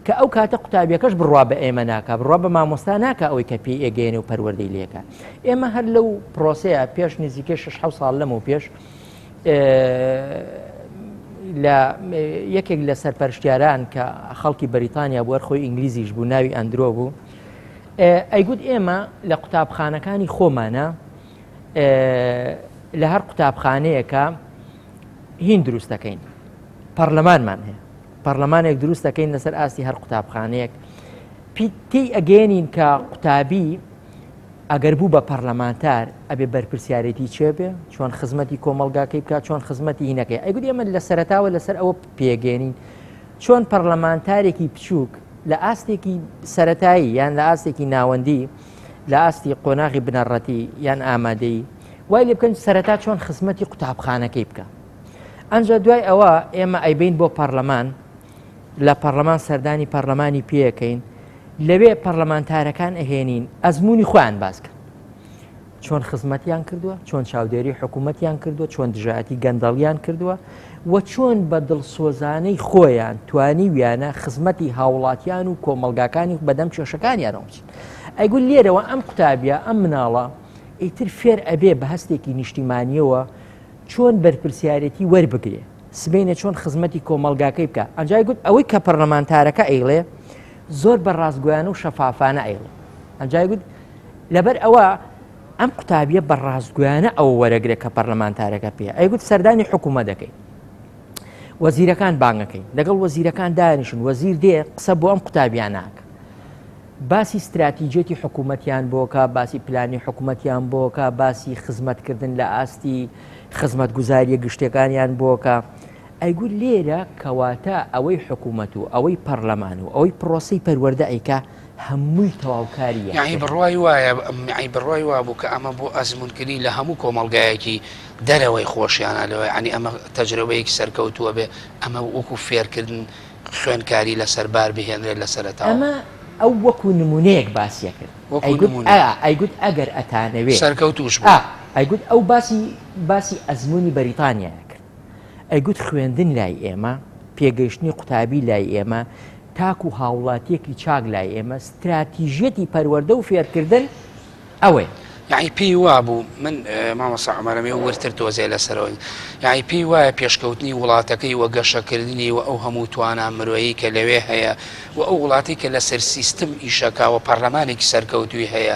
کە ئەو کاتە قوتابیەکەش بڕوا بە ئێمە ناکا، بڕوا بە مامۆستا ناکا ئەوەی کە پێی ئێگەیەنێ و پەروەردەی لێکا. ئێمە هەر لەو پرۆسەیە پێش نزیکەی شەش حەوت ساڵ لەمەو پێش لە یەکێک لە سەرپەرشتیاران کە خەڵکی بەریتانیا بوو خۆی ئینگلیزیش بوو ناوی ئەندرۆ بوو ئەیگوت ئێمە لە قوتابخانەکانی خۆمانە لە هەر قوتابخانەیەکە هین دروست دەکەین پەرلەمانمان هەیە پەرلەمانێک دروست دەکەین لەسەر ئاستی هەر قوتابخانەیەک پێی ئەگەێنین کە قوتابی ئەگەر بوو بە پەرلەمانتار ئەبێ بەرپرسیارێتی چێ بێ چۆن خزمەتی کۆمەڵگاکەی بکات چۆن خزمەتی هینەکەی ئەیگوت ئێمە لە سەرەتاوە لەسەر ئەوە پێگەێنین چۆن پەرلەمانتارێکی بچووک لە ئاستێکی سەتایی یان لە ئاستێکی ناوەندی لە ئاستی قۆناغی بنەڕەتی یان ئامادەی وای لێ بکەن سەرەتا چۆن خزمەتی قوتابخانەکەی بکە ئەنجا دوای ئەوە ئێمە ئەیبین بۆ پەرلەمان لە پەرلەمان سەردانی پەرلەمانی پێەکەین لەوێ پەرلەمانتارەکان ئەهێنین ئەزموونی خۆیان باس کەن چۆن خزمەتیان کردووە چۆن چاودێری حکوومەتیان کردووە چۆن دژایەتی گەندەڵیان کردووە و چۆن بە دڵسۆزانەی خۆیان توانیویانە خزمەتی هاوڵاتیان و کۆمەڵگاکانی بەدەم کێشەکانیانەوە بچن ئەیگوت لێرەوە ئەم قوتابیە ئەم مناڵە ئیتر فێر ئەبێ بە هەستێکی نیشتیمانیەوە چۆن بەرپرسیارێتی وەربگرێ سبەینێ چۆن خزمەتی کۆمەڵگاکەی بکا ئەنجای گوت ئەوەی کە پەرلەمانتارەکە ئەیڵێ زۆر بە ڕاستگۆیانە و شەفافانە ئەیڵێ ئەنجای گوت لەبەر ئەوە ئەم قوتابیە بە ڕاستگویانە ئەوە وەرەگرێ کە پەرلەمانتارەکە پێ ئەیگوت سەردانی حکوومە دەکەین وەزیرەکان بانگەکەین لەگەڵ وەزیرەکان دانیشن وەزیر دێ قسە بۆ ئەم قوتابیاناکە باسی ستراتیجیەتی حکوومەتیان بۆکە باسی پلانی حکوومەتیان بۆکە باسی خزمەتکردن لە ئاستی خزمەتگوزاریە گشتەکانیان بۆکە ئەیگوت لێرە کەواتە ئەوەی حکوومەت و ئەوەی پەرلەمان و ئەوەی پرۆسی پەروەردە ئەیکا هەمووی تەواوکاری یەکترن. یەعنی بڕوای وایە یەعنی بڕوای وابوو کە ئەمە بۆ ئەزموونکردنی لە هەموو کۆمەڵگایەکی دەرەوەی خۆشیانە لەوە یەعنی ئەمە تەجرەبەیەکی سەرکەوتووە بێ ئەمە وەکوو فێرکردن خوێندکاری لەسەر بار بهێنرێت لە سەرەتاوە. ئەمە ئەو وەکوو نموونەیەک باسی کرد. وەکوو ئەیگوت نموونە. ئا ئەیگوت ئەگەر ئەتانەوێ. سەرکەوتووش بوو. ئا ئەیگوت ئەو باسی باسی ئەزموونی بەریتانیای کرد. ئەیگوت خوێندن لای ئێمە، پێگەیشتنی قوتابی لای ئێمە، تاکو هاوڵاتیەکی چاک لای ئێمە ستراتیژیەتی پەروەردە و فێرکردن ئەوەیە. یەعنی پێی وابوو من مامۆستا عومەر ئەمەوێ وردتر تۆزێ لەسەرەوە یەعنی پێی وایە پێشکەوتنی وڵاتەکەی و گەشەکردنی و ئەو هەموو توانا مرۆیی کە لەوێ هەیە و ئەو وڵاتی کە لەسەر سیستم ئیشەکا و پەرلەمانێکی سەرکەوتووی هەیە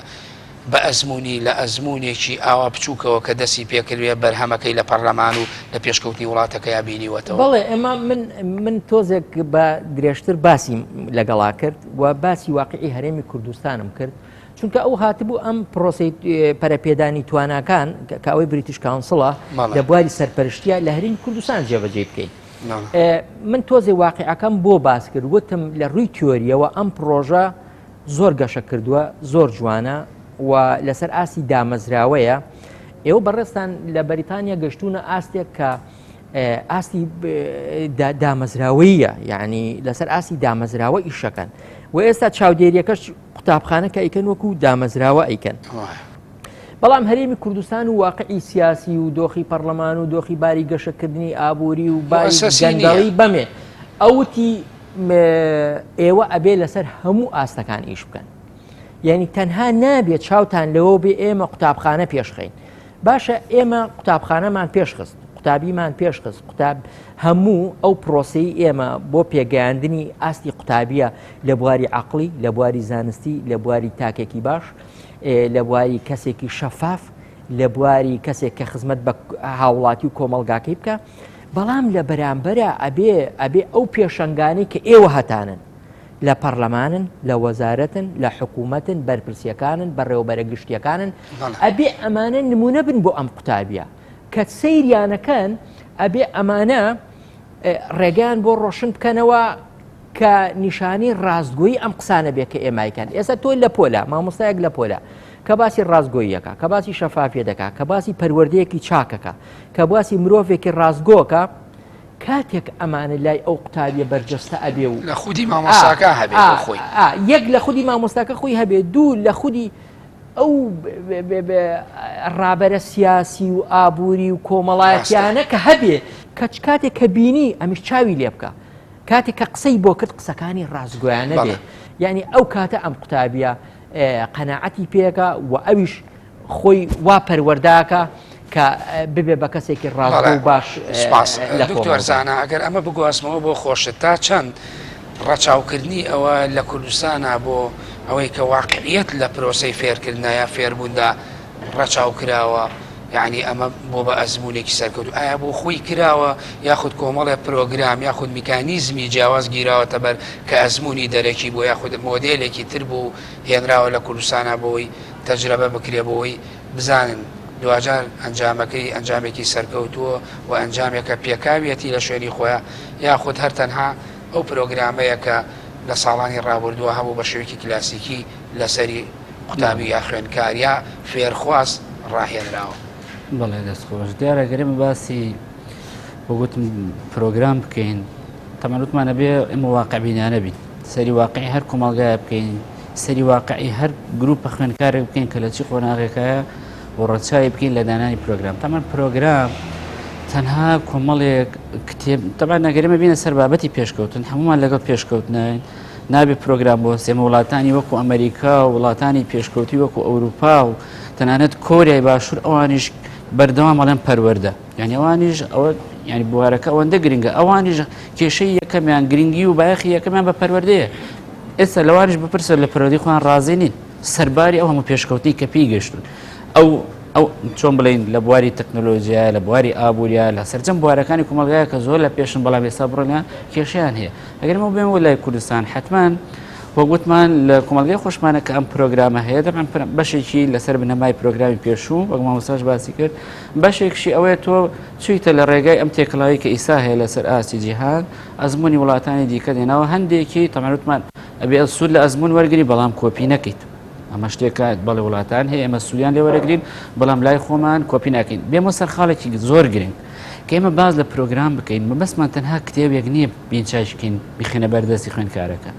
بە ئەزموونی لە ئەزموونێکی ئاوا بچووکەوە کە دەستی پێکردبێ بەرهەمەکەی لە پەرلەمان و لە پێشکەوتنی وڵاتەکەیا بینیوەتەوە. بەڵێ ئێمە من من تۆزێک بە درێژتر باسیم لەگەڵا کرد و باسی واقعی هەرێمی کوردستانم کرد. چونکە ئەو هاتبوو ئەم پرۆسی پەرەپێدانی تواناکان کە ئەوەی British Council ە لە بواری سەرپەرشتیە لە هەرێمی کوردستان جێبەجێ بکەین. من تۆزێ واقعەکەم بۆ باس کرد وتم لە ڕووی تیۆریەوە ئەم پرۆژە زۆر گەشە کردووە زۆر جوانە و لەسەر ئاستی دامەزراوەیە ئێوە بەڕێزتان لە بەریتانیا گەشتونە ئاستێک کە ئاستی دامەزراوەیە یعنی لەسەر ئاستی دامەزراوە ئیشەکەن و ئێستا چاودێریەکەش قوتابخانە کە ئەیکەن وەکو دامەزراوە ئەیکەن. بەڵام هەرێمی کوردستان و واقعی سیاسی و دۆخی پەرلەمان و دۆخی باری گەشەکردنی ئابووری و باری گەندەڵی بەمێ ئەوتی ئێوە ئەبێ لەسەر هەموو ئاستەکان ئیش بکەن. یعنی تەنها نابێت چاوتان لەوە بێ ئێمە قوتابخانە پێشخین باشە ئێمە قوتابخانەمان پێشخست قوتابیمان پێشخست قوتاب هەموو ئەو پرۆسەی ئێمە بۆ پێگەیاندنی ئاستی قوتابیە لە بواری عقلی لە بواری زانستی لە بواری تاکێکی باش لە بواری کەسێکی شەفاف لە بواری کەسێک کە خزمەت بە هاوڵاتی و کۆمەڵگاکەی بکە بەڵام لە بەرامبەرە ئەبێ ئەبێ ئەو پێشەنگانەی کە ئێوە هەتانن لە پەرلەمانن، لە وەزارەتن، لە حکوومەتن، بەرپرسیەکانن، بەڕێوەبەرە گشتیەکانن، ئەبێ ئەمانە نمونە بن بۆ ئەم قوتابیە کە سەیریانەکەن ئەبێ ئەمانە ڕێگەیان بۆ ڕۆشن بکەنەوە کە نیشانی ڕاستگۆیی ئەم قسانە بێ کە ئێمایکەن ئێستا تۆ لە پۆلە مامۆستایەک لە پۆلە کە باسی ڕاستگۆییەکە کە باسی شەفافیە دەکا کە باسی پەروەردەیەکی چاکەکە کە باسی مرۆڤێکی ڕاستگۆکە کاتێک ئەمانە لای ئەو قوتابیە بەرجەستە ئەبێ و لە خودی مامۆستاکە هەبێ بۆ خۆی یەک لە خودی مامۆستاکە خۆی هەبێ دوو لە خودی ئەو ڕابەرە سیاسی و ئابووری و کۆمەڵایەتیانە کە هەبێ کە کاتێک کە بینی ئەمیش چاوی لێ بکە کاتێک کە قسەی بۆ کرد قسەکانی ڕاستگۆیانە بێ یعنی ئەو کاتە ئەم قوتابیە قەناعەتی پێکە و ئەویش خۆی وا پەروەرداکە کە ببێ بە کەسێکی ڕاستگۆ و باش سپاس دکتۆر زانا ئەگەر ئەمە بگوازمەوە بۆ خۆشت تا چەند ڕەچاوکردنی ئەوە لە کوردستانە بۆ ئەوەی کە واقعیت لە پرۆسەی فێرکردنا یا فێربووندا ڕەچاو کراوە یعنی ئەمە بۆ بە ئەزمونێکی سەرکەوت ئایا بۆ خۆی کراوە یاخود کۆمەڵێ پرۆگرام یاخود میکانیزمی جیاواز گیراوەتە بەر کە ئەزمموی دەرەکی بۆ یاخود مۆدێلێکی تر بوو هێنراوە لە کوردستانە بۆی تەجرەبە بکرێ بۆی بزانن دواجار ئەنجامەکەی ئەنجامێکی سەرکەوتووە و ئەنجامێکە پێکاویەتی لە شوێنی خۆیا یاخود هەر تەنها ئەو پرۆگرامەیە کە لە ساڵانی ڕابوردووە هەبوو بە شێوەیەکی کلاسیکی لەسەری قوتابی یا خوێندکار یا فێرخواز ڕاهێنراوە. بەڵێ دەست خۆش. دیارە گەر ئێمە باسی وەک وتم پرۆگرام بکەین تەمان وتمان ئەبێ ئێمە واقعبینانە بین سەری واقعی هەر کۆمەڵگایە بکەین سەری واقعی هەر گروپە خوێندکارێک بکەین کە لە چی قۆناغێکایە و ڕەچاوی بکەین لە دانانی پرۆگرام تەمان پرۆگرام تەنها کۆمەڵێک کتێب تەبان نەگەرێمە بینە سەر بابەتی پێشکەوتن هەمومان لەگەڵ پێشکەوتنین نابێ پرۆگرام بۆ سێمە وڵاتانی وەکو ئەمریکا و وڵاتانی پێشکەوتی وەکو ئەوروپا و تەنانەت کۆریای باشوور ئەوانیش بەردەوام ئەڵێن پەروەردە یعنی ئەوانیش ئەوە یعنی بوارەکە ئەوەندە گرنگە ئەوانیش کێشەی یەکەمیان گرنگی و بایەخی یەکەمیان بە پەروەردەیە ئێستا لەوانیش بپرسە لە پەروەردەی خۆیان ڕازی نین سەرباری ئەو هەموو پێشکەوتنی کە پێی گەشتون ئەو ئەو چۆن بڵین لە بواری تەکنۆلۆژییا لە بواری ئابووریا لە سەرجەم بوارەکانی کۆمەڵگایە کە زۆر لە پێشن بەڵام ئێستا بڕۆنە کێشیان هەیە ئەگەر مە بێن لای کوردستان حتمما وەک وتمان لە کۆمەڵگای خۆشمانە کە ئەم پرۆگرامە هەیە دەبان بەشێکی لەسەر بنەمای پرۆگرامی پێشوو وەک مامۆستاش باسی کرد بەشێکشی ئەوەیە تۆ چویتە لە ڕێگای ئەم تێکەڵاوی کە ئیسا هەیە لەسەر ئاستی جیهان ئەزمموی وڵاتانی دیکە دێنەوە هەندێکی تەمەوتمان ئەبێ سوود لە ئەزمون وەرگری بەڵام کۆپی نەکەیت ئەمە شتێکە بەڵێ وڵاتان هەیە ئێمە سوودیان لێ وەرەگرین بەڵام لای خۆمان کۆپی ناکەین بێمە سەر خاڵێکی زۆر گرنگ کە ئێمە باز لە پرۆگرام بکەین مەبەستمان تەنها کتێبێک نییە بینچاشکین بیخێنە بەردەستی خوێندکارەکە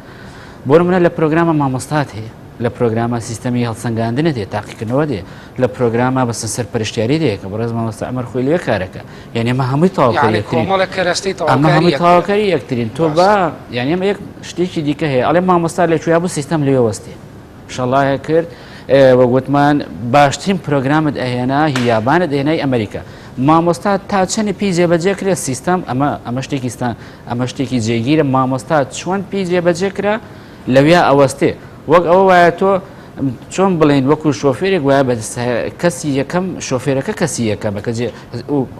بۆ نمونە لە پرۆگرامە مامۆستات هەیە لە پرۆگرامە سیستەمی هەڵسەنگاندنت هەیە تاقیکردنەوە دێ لە پرۆگرامە بەسە سەرپەرشتیاری دێ کە بەڕێز مامۆستا عومەر خۆی لەوێ کارەکە یعنی ئەمە هەمووی تەواوکەری یعنی یەکترین کۆمەڵێک کەرەستەی ئەمە تەواوکاری هەمووی یەکترن تەواوکەری یەکترین تۆ ڕاستە با یعنی ئەمە یەک شتێکی دیکە هەیە ئەڵێ مامۆستا لە کوێ بوو سیستەم لەوێ وەستێ شەڵایە کرد وەک وتمان باشترین پرۆگرامت ئەهێنا هی یابانت ئەهێنای ئەمریکا مامۆستا تا چەنی پێی جێبەجێ کرێت سیستەم ئەمە ئەمە شتێکی ستان ئەمە شتێکی جێگیرە مامۆستا چۆن پێی جێبەجێ کرا لەویا ئەوەستێ وەک ئەوە وایە تۆ چۆن بڵێن وەکو شۆفێرێک وایە بە کەسی یەکەم شۆفێرەکە کەسی یەکەمە کە جێ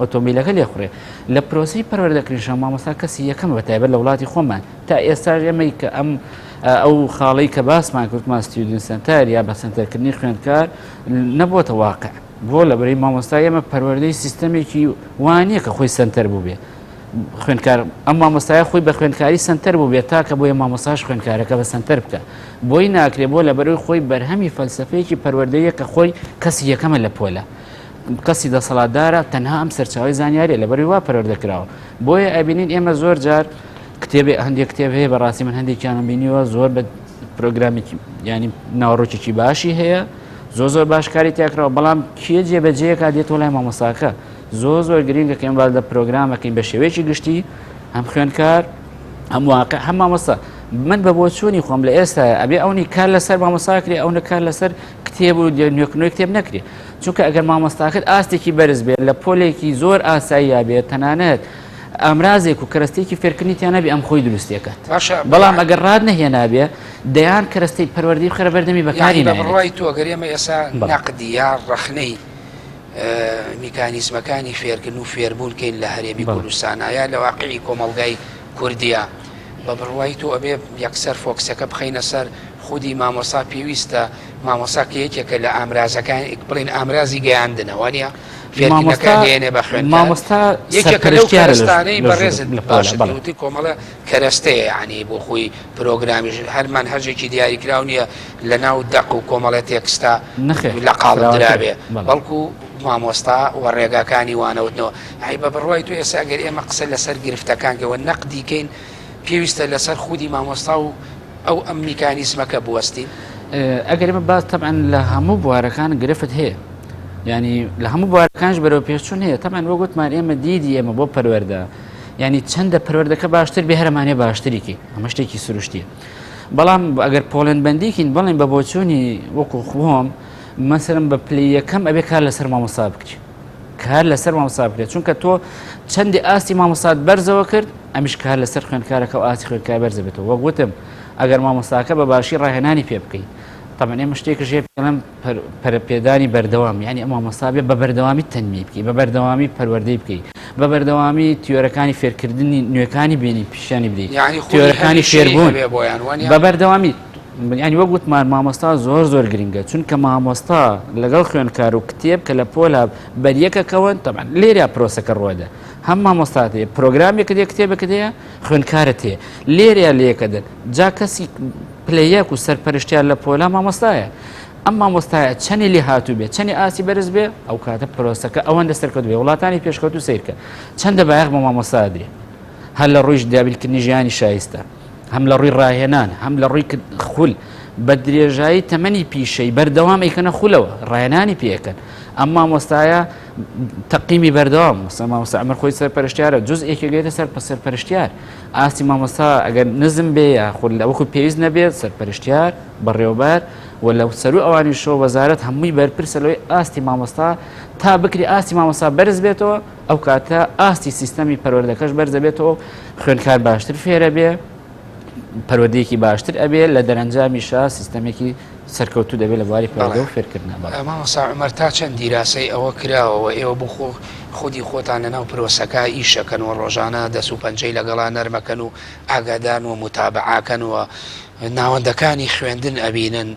ئۆتۆمبیلەکە لێخوڕێ لە پرۆسی پەروەردەکردنیشە مامۆستا کەسی یەکەم بە تایبەت لە وڵاتی خۆمان تا ئێستا ئێمەی کە ئەم. ئەو خاڵەی کە باسمان کردمان student center یا بە سەنتەرکردنی خوێندکار نەبووەتە واقع بۆ لەبەرەی مامۆستا ئێمە پەروەردەی سیستەمێکی وانە کە خۆی سەنتەر بوو بێ خوێندکار ئەم مامۆستایە خۆی بە خوێندکاری سەنتەر بوو بێت تاکە بۆیە مامۆستاش خوێندکارەکە بە سەنتەر بکە بۆی ناکرێ بۆ لەبەرەوەی خۆی بەرهەمی فەلسفەیەکی پەروەردەیە کە خۆی کەسی یەکەمە لە پۆلە کەسی دەسەڵاتدارە تەنها ئەم سەرچاوی زانیاریە لەبەروی وا پەروەردە کراوە بۆیە ئەبینین ئێمە زۆر جار کتێبێ هەندێک کتێب هەیە بەڕاستی من هەندێکیانم بینیوە زۆر بە پرۆگرامێکی ینی ناوەڕۆکێکی باشی هەیە زۆر زۆر باش کاری تیاکراوە بەڵام کێ جێبەجێکا دێتەوە لای مامۆساکە زۆر زۆر گرنگە کە ئێمە باس لە پرۆگرامەکەین بە شێوەیەکی گشتی هەم خوێندکار هەم واقع هەم مامۆستا من بە بۆچوونی خۆم لە ئێستا ئەبێ ئەونی کار لەسەر مامۆستا کرێ ئەو کار لەسەر کتێب و نوێکنەوەی کتێب نەکرێ چونکە ئەگەر مامۆستاکەت ئاستێکی بەرز بێت لە پۆلێکی زۆر ئاساییا بێت تەنانەت ئامرازێک و کەرەستێکی فێرکردنی تیا نەبێ ئەم خۆی دروستێکات باشە بەڵام ئەگەر ڕات نەهێنابێ دەیان کەرەستەی پەروەردەی بخەرە بەردەمی بەکاری یعنی بە ناهێنێت. بڕوای تۆ گەر ئێمە ئێستا بەڵێ. نەقدی یا ڕەخنەی میکانیزمەکانی فێرکردن و فێربوون کەین لە هەرێمی بەڵێ. کوردستانا یا لە واقعی کۆمەڵگای کوردیا بە بڕوای تۆ ئەبێ یەکسەر فۆکسەکە بخەینە سەر خودی مامۆستا پێویستە مامۆستا کە یەکێکە لە ئامرازەکان بڵێن ئامرازی گەیاندنە وانە فێرکردنەکە گەیەنێ بە خوێندکار مامۆستا یەکێکە لەو سەرپەرشتیارە لە کەرەستانەی لە بەڕێزت لە پۆلە باشت بەڵێ. وتی کۆمەڵە کەرەستەیە یعنی بۆ خۆی پرۆگرامیش هەر مەنهەجێکی دیاریکراو نییە لە ناو دەق و کۆمەڵە تێکستا نەخێر لە قاڵب فراوانترە درابێ بەڵێ. بەڵکو مامۆستا و ڕێگاکانی وانەوتنەوە ئەی بە بڕوای تۆ ئێستا ئەگەر ئێمە قسە لەسەر گرفتەکان کەوە نەقدی کەین پێویستە لەسەر خودی مامۆستا و ئەو ئەم میکانیزمەکە بوەستین؟ ئەگەر ئێمە باس تەبعەن لە هەموو بوارەکان گرفت هەیە ینی لە هەموو بوارەکانش بەرەو پێشچون هەیە تەبعەن وەک وتمان ئێمە دیدی ئێمە بۆ پەروەردە ینی چەندە پەروەردەکە باشتر بێ هەرمانێ باشتریکی ئەمە شتێکی سروشتیە بەڵام ئەگەر پۆڵێن بەندیکین بەڵێن بە بۆچوونی وەکو خۆم مەسەرم بە پلی یەکەم ئەبێ کار لەسەر مامۆستا بکرێت کار لەسەر مامۆستا بکرێت چونکە تۆ چەندی ئاستی مامۆستات بەرزەوە کرد ئەمیش کار لەسەر خوێندکارەکە و ئاستی خوێندکار بەرزە بێتەوە وەک وتم ئەگەر مامۆستاکە بە باشی ڕاهێنانی پێ بکەیت طبعا ئێمە شتێکش هەیە پێڵێن پەرەپێدانی بەردەوام یعنی ئەم مامۆستا بێ بە بەردەوامی تەنمی بکەی بە بەردەوامی پەروەردەی بکەی بە بەردەوامی تیۆرەکانی فێرکردنی نوێکانی بێنی پیشانی بدەیت یعنی خودی تیۆرەکانی هەمیشەیی فێربوون هەبێ بۆیان وانیە؟ بە بەردەوامی یعنی وەک وتمان مامۆستا زۆر زۆر گرنگە چونکە مامۆستا لەگەڵ خوێندکار و کتێب کە لە پۆلا بەریەکەکەون تەبعەن لێرە پرۆسەکە ڕوەدە هەم مامۆستات هەیە پرۆگرامێکت هەیە کتێبێکت هەیە خوێندکارت هەیە لێرە لەیەکەدەن جا کەسی پلە یەک و سەرپەرشتیار لە پۆلا مامۆستایە ئەم مامۆستایە چەنی لێ هاتوو بێ چەنی ئاستی بەرز بێ ئەو کاتە پرۆسەکە ئەوەندە سەرکەوت بێ وڵاتانی پێشکەوتوو سیرکە چەندە بایەخ بە مامۆستا درێ هەر لە ڕووی دابینکردنی ژیانی شایستە هەم لە ڕووی ڕاهێنان هەم لە ڕووی خول بە درێژایی تەمەنی پیشەی بەردەوام ئەیکەنە خولەوە ڕاهێنانی پێەکەن ئەم مامۆستایە تەقیمی بەردەوام مامۆستا عمر خۆی سەرپەرشتیارە جزئێکی گەیتە سەر سەرپەرشتیار ئاستی مامۆستا ئەگەر نزم بێ یاخود لە وەکو پێویست نەبێت سەرپەرشتیار بەڕێوەبەر و لە سەرو ئەوانیشەوە وەزارەت هەمووی بەرپرسە لەوەی ئاستی مامۆستا تا بکری ئاستی مامۆستا بەرز بێتەوە ئەو کاتە ئاستی سیستەمی پەروەردەکەش بەرز دەبێتەوە خوێندکار باشتر فێرە بێ پەروەردەیەکی باشتر ئەبێ لە دەرەنجامیشا سیستەمێکی سەرکەوتوو دەبێت لە بواری پەروەردە و فێرکردنا. بەڵێ. مامۆستا عومەر تا چەند دیراسەی ئەوە کراوە و ئێوە بۆ خۆ خودی خۆتان لەناو پرۆسەکە ئیش ئەکەن و ڕۆژانە دەس و پەنجەی لەگەڵا نەرمەکەن و ئاگادارن و موتابەعەکەن و ناوەندەکانی خوێندن ئەبینن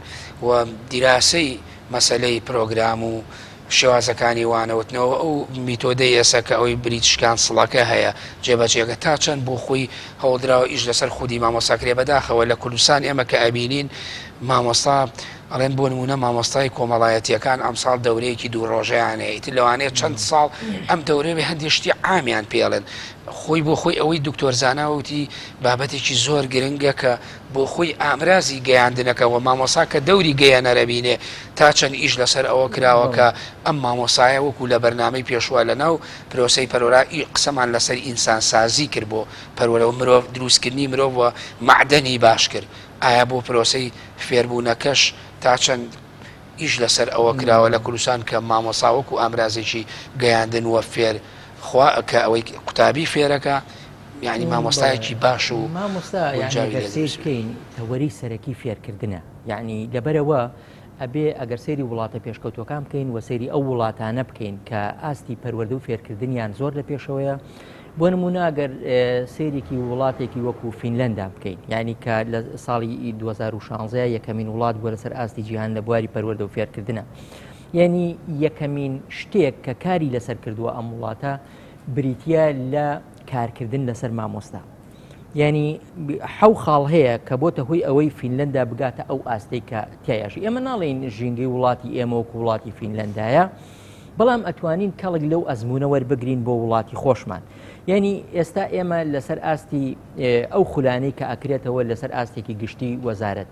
و دیراسەی مەسەلەی پرۆگرام و شێوازەکانی وانەوتنەوە ئەو میتۆدەی ئێستا کە ئەوەی بریتش کانسڵەکە هەیە جێبەجێکە تا چەند بۆ خۆی هەوڵدراوە ئیش لەسەر خودی مامۆستا کرێ بەداخەوە لە کوردستان ئێمە کە ئەبینین مامۆستا ئەڵێن بۆ نمونە مامۆستای کۆمەڵایەتیەکان ئەمساڵ دەورەیەکی دوو ڕۆژەیان هەیە ئیتر لەوانەیە چەند ساڵ ئەم دەورەیە هەندێک شتی عامیان پێڵێن خۆی بۆ خۆی ئەوەی دکتۆر زانا وتی بابەتێکی زۆر گرنگە کە بۆ خۆی ئامرازی گەیاندنەکە وە مامۆسا کە دەوری گەیەنەرە بینێ تا چەند ئیش لەسەر ئەوە کراوە کە ئەم مامۆسایە وەکو لە بەرنامەی پێشوە لە ناو پرۆسەی پەرۆرا ئی قسەمان لەسەر ئینسان سازی کرد بۆ پەروەرە و مرۆڤ دروستکردنی مرۆڤ وە مەعدەنی باش کرد ئایا بۆ پرۆسەی فێربوونەکەش تا چەند ئیش لەسەر ئەوە کراوە لە کوردستان کە مامۆسا وەکو ئامرازێکی گەیاندن وە فێر خوا کە ئەوەی قوتابی فێرەکە یعنی مامۆستایەکی باش و مامۆستا یعنی گەر سەیر بکەین تەوەری سەرەکی فێرکردنە یعنی لەبەرەوە ئەبێ ئەگەر سەیری وڵاتە پێشکەوتوەکان بکەین و سەیری ئەو وڵاتانە بکەین کە ئاستی پەروەردە و فێرکردنیان زۆر لە پێشەوەیە. بۆ نمونە گەر سەیرێکی وڵاتێکی وەکو فینلەندا بکەین یعنی کە لە ساڵی 2016 یەکەمین وڵات بووە لەسەر ئاستی جیهان لە بواری پەروەردە و فێرکردنە یعنی یەکەمین شتێک کە کاری لەسەر کردووە ئەم وڵاتە بریتە لە کارکردن لەسەر مامۆستا یعنی حەو خاڵ هەیە کە بۆتە هۆی ئەوەی فینلەندا بگاتە ئەو ئاستەی کە تیایاشی ئێمە ناڵێین ژینگەی وڵاتی ئێمە وەکو وڵاتی فینلەندایە بەڵام ئەتوانین کەڵک لەو ئەزمونە وەربگرین بۆ وڵاتی خۆشمان یعنی ئێستا ئێمە لەسەر ئاستی ئەو خولانەی کە ئەکرێتەوە لەسەر ئاستێکی گشتی وەزارەت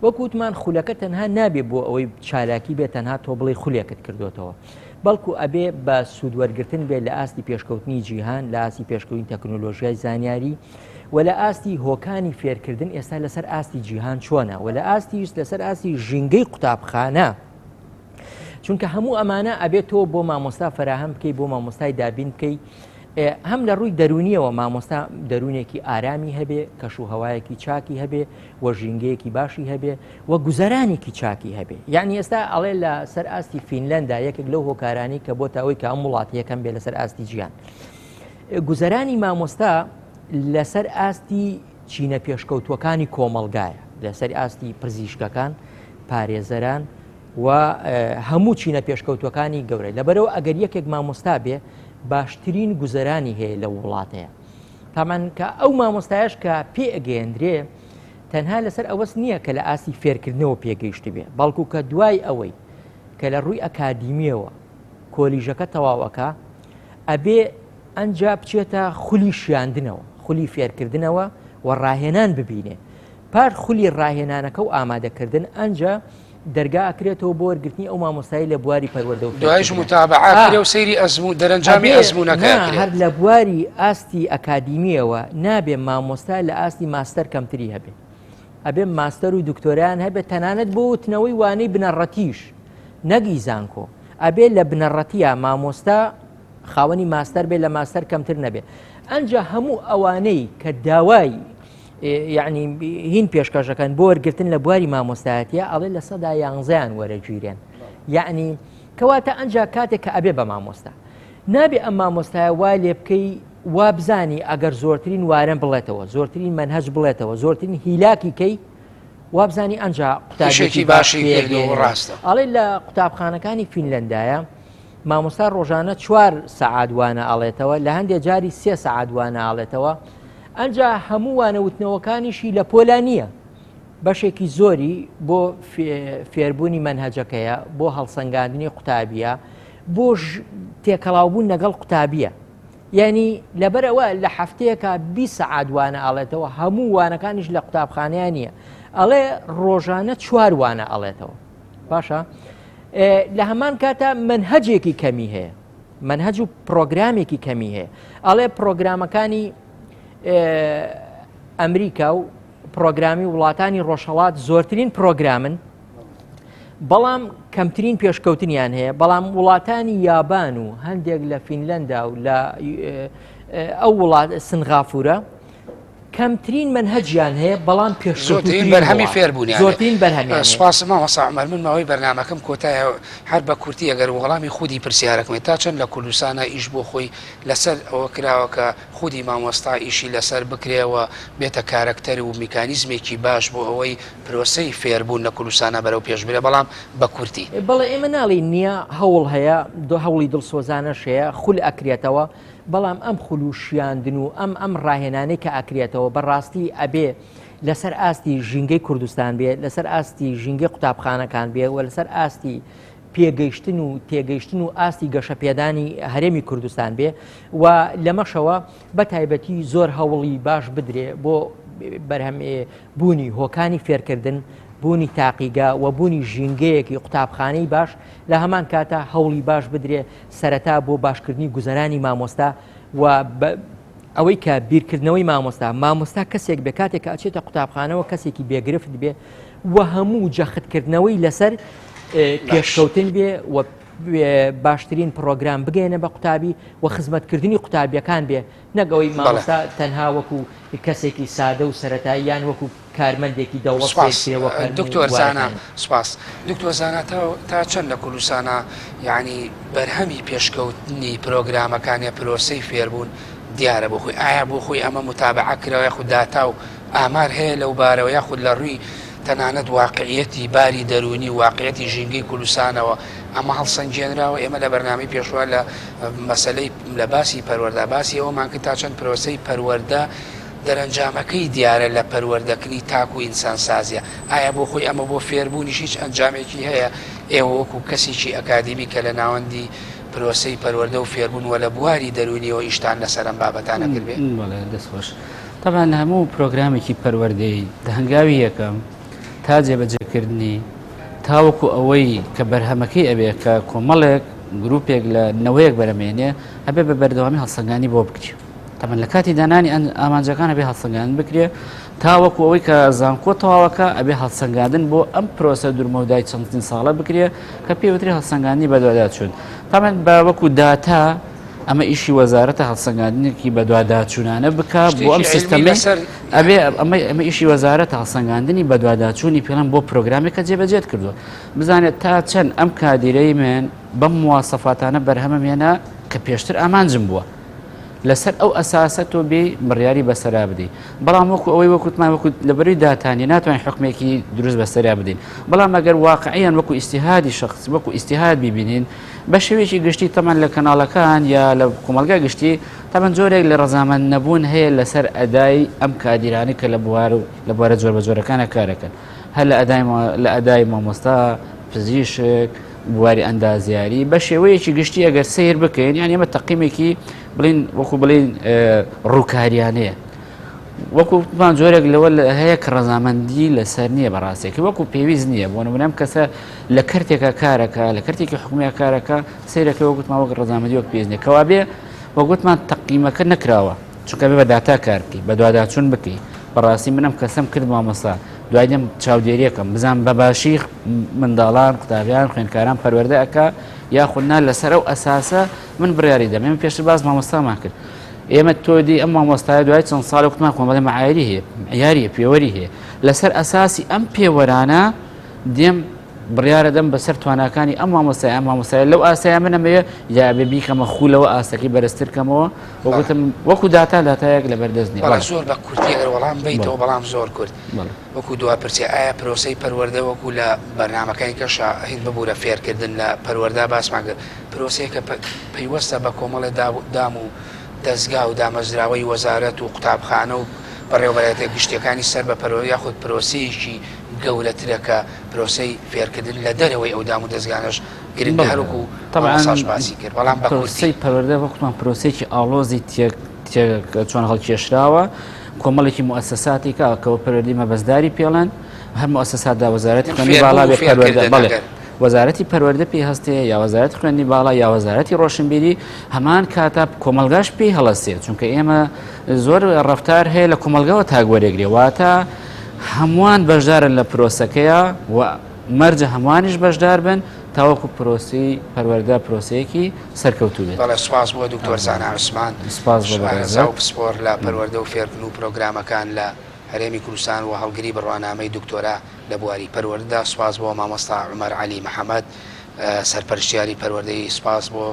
وەکوتمان خولەکە تەنها نابێ بۆ ئەوەی چالاکی بێت تەنها تۆ بڵێ خولێکت کردوتەوە بەڵکو ئەبێ بە سوودوەرگتن بێت لە ئاستی پێشکەوتنی جیهان لە ئاستی پێشکەوتنی تەکنۆلۆژیای زانیاری و لە ئاستی هۆکانی فێرکردن ئێستا لەسەر ئاستی جیهان چۆنە و لە ئاستیش لەسەر ئاستی ژینگەی قوتابخانە چونکە هەموو ئەمانە ئەبێت تۆ بۆ مامۆستا فراهەم بکەی بۆ مامۆستای دابین بکەی هەم لە ڕووی دەرونیەوە مامۆستا دەرونێکی ئارامی هەبێ کەش و هەوایەکی چاکی هەبێ و ژینگەیەکی باشی هەبێ و گوزەرانێکی چاکی هەبێ یعنی ئێستا ئەڵێ لە سەر ئاستی فینلەندا یەکێک لەو هۆکارانی کە بۆ تاوەی کە ئەم وڵات یەکەم بێ لەسەر ئاستی جیان گوزەرانی مامۆستا لەسەر ئاستی چینە پێشکەوتووەکانی کۆمەڵگایە، لەسەر ئاستی پزیشکەکان، پارێزەران و هەموو چینە پێشکەوتووەکانی گەورە. لەبەرەوە ئەگەر یەکێک مامۆستا بێ باشترین گوزەرانی هەیە لەو وڵاتەیە. تامان کە ئەو مامۆستایش کە پێ ئەگەیەندرێ تەنها لەسەر ئەوەس نییە کە لە ئاستی فێرکردنەوە پێگەیشت بێ بەڵکو کە دوای ئەوەی کە لە ڕووی ئەکادیمیەوە کۆلیژەکە تەواوەکە ئەبێ ئەنجا بچێتە خولی شیاندنەوە، خولی فێرکردنەوە و ڕاهێنان ببینێ. پار خولی ڕاهێنانەکە و ئامادەکردن ئەنجا دەرگا ئەکرێتەوە بۆ وەرگرتنی ئەو مامۆستای لە بواری پەروەردە و دوایش متابعە کرێ و سەیری ئەزموون دەرەنجامی ئەزموونەکە ئەکرێت. هەر لە بواری ئاستی ئەکادیمییەوە نابێ مامۆستا لە ئاستی ماستەر کەمتری هەبێ. ئەبێ ماستەر و دکتۆرایان هەبێت تەنانەت بۆ وتنەوەی وانەی بنەڕەتیش نەک ئی زانکۆ. ئەبێ لە بنەڕەتیا مامۆستا خاوەنی ماستەر بێ لە ماستەر کەمتر نەبێ ئەنجا هەموو ئەوانەی کە داوای یعنی هین پێشکەشەکەن بۆ وەرگتن لە بواری مامۆستایەتە ئەڵێ لە سەدا یانزیان وەرەگیرێن یعنی کەواتە ئەنجا کاتێک کە ئەبێ بە مامۆستا نابێ ئەم مامۆستایە وا لێ بکەی وابزانی ئەگەر زۆرترین وارن بڵێتەوە زۆرترین منهج بڵێتەوە زۆرترین هیلاکی کەی وابزانی ئەنجا قوتابیێکی باشی ڕاستە ئەڵێ لە قوتابخانەکانی فینلەندایە مامۆستا ڕۆژانە چوار سەعات وانە ئەڵێتەوە لە هەندێ جاری سێ سەعات وانە ئاڵێتەوە ئەجا هەموو وانە وتنەوەکانیشی لە پۆلا نییە بەشێکی زۆری بۆ فێربوونی مەنهەجەکەیە بۆ هەڵسەنگاندنی قوتابیە بۆ تێکەڵاوبوون لەگەڵ قوتابیە یعنی لەبەرەوە لە هەفتەیەکە 20 سەعات وانە ئاڵێتەوە هەموو وانەکانیش لە قوتابخانەیە نییە ئەڵێ ڕۆژانە چوار وانە ئەڵێتەوە باشە لە هەمان کاتا منهجێکی کەمی هەیە منهج و پرۆگرامێکی کەمی هەیە ئەڵێ پرۆگرامەکانی ئەمریکا و پرۆگرامی وڵاتانی ڕۆژهڵات زۆرترین پرۆگرامن بەڵام کەمترین پێشکەوتنیان هەیە بەڵام وڵاتانی یابان و هەندێک لە فینلەندا و لە ئەو وڵات سنغافورە کەمترین مەنهەجیان هەیە بەڵام پێشکەوتووترین بەرهەمی فێربوونیان زۆرترین بەرهەمیان هەیە. سوپاس مامۆستا عومەر من ماوەی بەرنامەکەم کۆتایە هەر بە کورتی ئەگەر وەڵامی خودی پرسیارەکەم تا چەند لە کوردستانا ئیش بۆ خۆی لەسەر ئەوە کراوە کە خودی مامۆستا ئیشی لەسەر بکرێ و بێتە کارەکتەر و میکانیزمێکی باش بۆ ئەوەی پرۆسەی فێربوون لە کوردستانا بەرەو پێش برێ بەڵام بە کورتی. بەڵێ ئێمە ناڵێین نییە هەوڵ هەیە هەوڵی دڵسۆزانەش هەیە خول ئەکرێتەوە بەڵام ئەم خول و شیاندن و ئەم ئەم ڕاهێنانەی کە ئەکرێتەوە بەڕاستی ئەبێ لەسەر ئاستی ژینگەی کوردستان بێ لەسەر ئاستی ژینگەی قوتابخانەکان بێ و لەسەر ئاستی پێگەیشتن و تێگەیشتن و ئاستی گەشەپێدانی هەرێمی کوردستان بێ و لەمەشەوە بە تایبەتی زۆر هەوڵی باش بدرێ بۆ بەرهەم بوونی هۆکانی فێرکردن بوونی تاقیگە و بوونی ژینگەیەکی قوتابخانەی باش لە هەمان کاتا هەوڵی باش بدرێ سەرەتا بۆ باشکردنی گوزەرانی مامۆستا و ئەوەی کە بیرکردنەوەی مامۆستا مامۆستا کەسێک بێ کاتێک کە ئەچێتە قوتابخانەوە کەسێکی بێگرفت بێ و هەموو جەختکردنەوەی لەسەر پێشکەوتن بێ و باشترین پڕۆگرام بگەیەنە بە قوتابی و خزمەتکردنی قوتابیەکان بێ نەک ئەوەی مامۆستا تەنها وەکو کەسێکی سادە و سەرەتایی یان وەکو کارمەندێکی دەوڵەت سپاس سەیر کرێ وەک هەموو دکتۆر زانا بوارەکانی. سپاس دکتۆر زانا تا تا چەند لە کوردستانا یانی بەرهەمی پێشکەوتنی پرۆگرامەکان یا پرۆسەی فێربوون دیارە بۆ خۆی ئایا بۆ خۆی ئەمە متابعە کراوە یاخود داتا و ئامار هەیە لەو بارەوە یاخود لە ڕووی تەنانەت واقعیەتی باری دەروونی و واقعیەتی ژینگەی کوردستانەوە ئەمە هەڵسەنگێنراوە ئێمە لە بەرنامەی پێشوە لە مەسەلەی لە باسی پەروەردە باسی ئەوەمان کرد تا چەند پرۆسەی پەروەردە دەرەنجامەکەی دیارە لە پەروەردەکردنی تاک و ئینسانسازیە ئایا بۆ خۆی ئەمە بۆ فێربوونیش هیچ ئەنجامێکی هەیە ئێوە وەکو کەسێکی ئەکادیمی کە لە ناوەندی پرۆسەی پەروەردە و فێربوون وە لە بواری دەروونیەوە ئیشتان لەسەر ئەم بابەتانە کردبێ؟ بەڵێ دەست خۆش. تەبعەن هەموو پرۆگرامێکی پەروەردەیی لە هەنگاوی یەکەم تا جێبەجێکردنی تاوەکو ئەوەی کە بەرهەمەکەی ئەبێ کە کۆمەڵێک گروپێک لە نەوەیەک بەرەمێنێ ئەبێ بە بەردەوامی هەڵسەنگانی بۆ بکرێ تەبعەن لە کاتی دانانی ئامانجەکان ئەبێ هەڵسەنگاندن بکرێ تاوەکو ئەوەی کە زانکۆ تەواوەکە ئەبێ هەڵسەنگاندن بۆ ئەم پرۆسە دوورمەودای چەندین ساڵە بکرێ کە پێوتری هەڵسەنگاندنی بەدواداچوون تەبعەن بە وەکو داتا ئەمە ئیشی وەزارەتە هەڵسەنگاندنێکی بەدواداچوونانە بکە بۆ ئەم سیستەمە ئەبێ ئەمە ئیشی وەزارەتە هەڵسەنگاندنی بەدواداچوونی پێڵم بۆ پرۆگرامێک کە جێبەجێت کردووە بزانێت تا چەند ئەم کادیرەی من بەم مواسەفاتانە بەرهەمم هێنا کە پێشتر ئامانجم بووە لەسەر ئەو ئەساسە تۆ بێ بڕیاری بەسەرا بدەی بەڵام وەکو ئەوەی وەکوتمان وەکو لەبەروی داتانی ناتوانین حکمێکی دروست بەسەریا بدەین بەڵام ئەگەر واقعیان وەکو ئیجتیهادی شخص وەکو ئیجتیهاد بیبینین بە شێوەیەکی گشتی تەمان لە کەناڵەکان یا لە کۆمەڵگا گشتی تەمان جۆرێک لە ڕەزامەند نەبوون هەیە لەسەر ئەدای ئەم کادیرانەی کە لە بوار و لە بوارە جۆربەجۆرەکانە کارەکەن هەر لە ئەدای لە ئەدای مامۆستا پزیشک بواری ئەندازیاری بە شێوەیەکی گشتی ئەگەر سیر بکەین یان ئێمە تەقیمێکی بڵین وەکو بڵین ڕووکاریانەیە وەکو وتمان جۆرێک لەوە هەیە کە ڕەزامەندی لەسەر نییە بەڕاستێکی وەکو پێویست نییە بۆ نمونە ئەم کەسە لە کەرتێکە کارەکە لە کەرتێکی حکومیە کارەکە سیرەکە وەک وتمان وەک ڕەزامەندی وەک پێویست نییە کەوابێ وەک وتمان تەقیمەکە نەکراوە چونکە بێ بە داتا کار بکەی بەدواداچوون بکەی بەڕاستی منم کەسم کرد مامۆستا دوای دێم چاودێریەکەم بزان بە باشی منداڵان قوتابیان خوێندکاران پەروەردە ئەکا یاخود نا لەسەر ئەو ئەساسە من بڕیاری دەم ئێمە پێشتر باس مامۆستامان کرد ئێمە تۆ دی ئەم مامۆستایە دوای چەند ساڵێک وتمان کۆمەڵی معایری هەیە معیاریە پێوەری هەیە لەسەر ئەساسی ئەم پێوەرانە دێم بڕیارە دەم بەسەر تواناکانی ئەم مامۆستای ئەم مامۆستای لەو ئاسایە من ئەمەوێ یا بێ بیکەمە خولەوە ئاستەکەی بەرزتر کەمەوە وەگوتم وەکو داتا داتایەک لەبەردەست نییە بەڵام زۆر بە کورتی ئەگەر وەڵام بیتەوە بەڵام زۆر کورت وەکو دوا پرسیار ئایا پرۆسەی پەروەردە وەکو لە بەرنامەکانی کەشا هین ببوورە فێرکردن لە پەروەردە باسمان کرد پرۆسەیەکە پەیوەستە بە کۆمەڵێ دام و دەزگا و دامەزراوەی وەزارەت و قوتابخانە و بەڕێوەبەرایەتیە گشتیەکانی سەر بە پەروەردە یاخود پرۆسەیەکی گەورەترە کە پرۆسەی فێرکردن لە دەرەوەی ئەو دام و دەزگانەش گرنگە هەر وەکو مامۆستاش باسی کرد بەڵام بە کورتی. پرۆسەی پەروەردە وەکوتمان پرۆسەیەکی ئاڵۆزی تێک چۆن هەڵکێشراوە کۆمەڵێکی موئەسەساتی کە کەەوە پەروەردەی مەبەستداری پێڵێن هەر موئەسەساتدا وەزارەتی خوێندنی باڵا بێ پەروەردە بەڵێ وەزارەتی پەروەردە پێی هەستێ یا وەزارەتی خوێندنی باڵا یا وەزارەتی ڕۆشنبیری هەمان کاتا کۆمەڵگاش پێی هەڵەسێ چونکە ئێمە زۆر ڕفتار هەیە لە کۆمەڵگەوە تاک وەرێگرێ واتە هەمووان بەشدارن لە پرۆسەکەیە و مەرجە هەمووانیش بەشدار بن تاوەکو پرۆسی پەروەردە پرۆسەیەکی سەرکەوتوو بێت. بەڵێ سوپاس بۆ دکتۆر زانا عوسمان سوپاس بۆ شارەزا و پسپۆر لە پەروەردە و فێرکردن و پرۆگرامەکان لە هەرێمی کوردستان و هەڵگری بڕوانامەی دکتۆرا لە بواری پەروەردەدا، سوپاس بۆ مامۆستا عومەر عەلی محەمەد سەرپەرشتیاری پەروەردەیی، سوپاس بۆ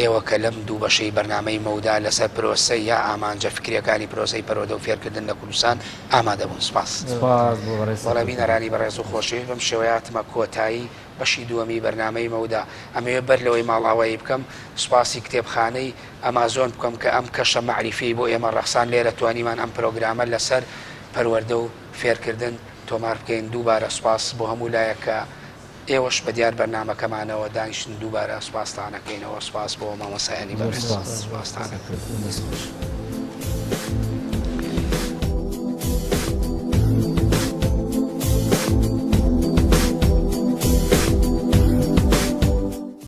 ئێوە کە لەم دوو بەشەی بەرنامەی مەودا لەسەر پرۆسەی یا ئامانجە فکریەکانی پرۆسەی پەروەردە و فێرکردن لە کوردستان ئامادەبوون. سوپاس. سوپاس بۆ بەڕێز بەڵێ بینەرانی بەڕێز و خۆشەویست بەم شێوەیە هاتمە کۆتایی بەشی دووەمی بەرنامەی مەودا. ئەمەوێ بەر لەوەی ماڵئاوایی بکەم سوپاسی کتێبخانەی ئەمازۆن بکەم کە ئەم کەشە مەعریفیەی بۆ ئێمە ڕەخسان لێرە توانیمان ئەم پرۆگرامە لەسەر پەروەردە و فێرکردن تۆمار بکەین دووبارە سوپاس بۆ هەموو لایەک کە ئێوەش بە دیار بەرنامەکەمانەوە دانیشتن دووبارە سوپاستان ئەکەینەوە سوپاس بۆ مامۆستایانی بەڕێز سوپاستان. دەست خۆش.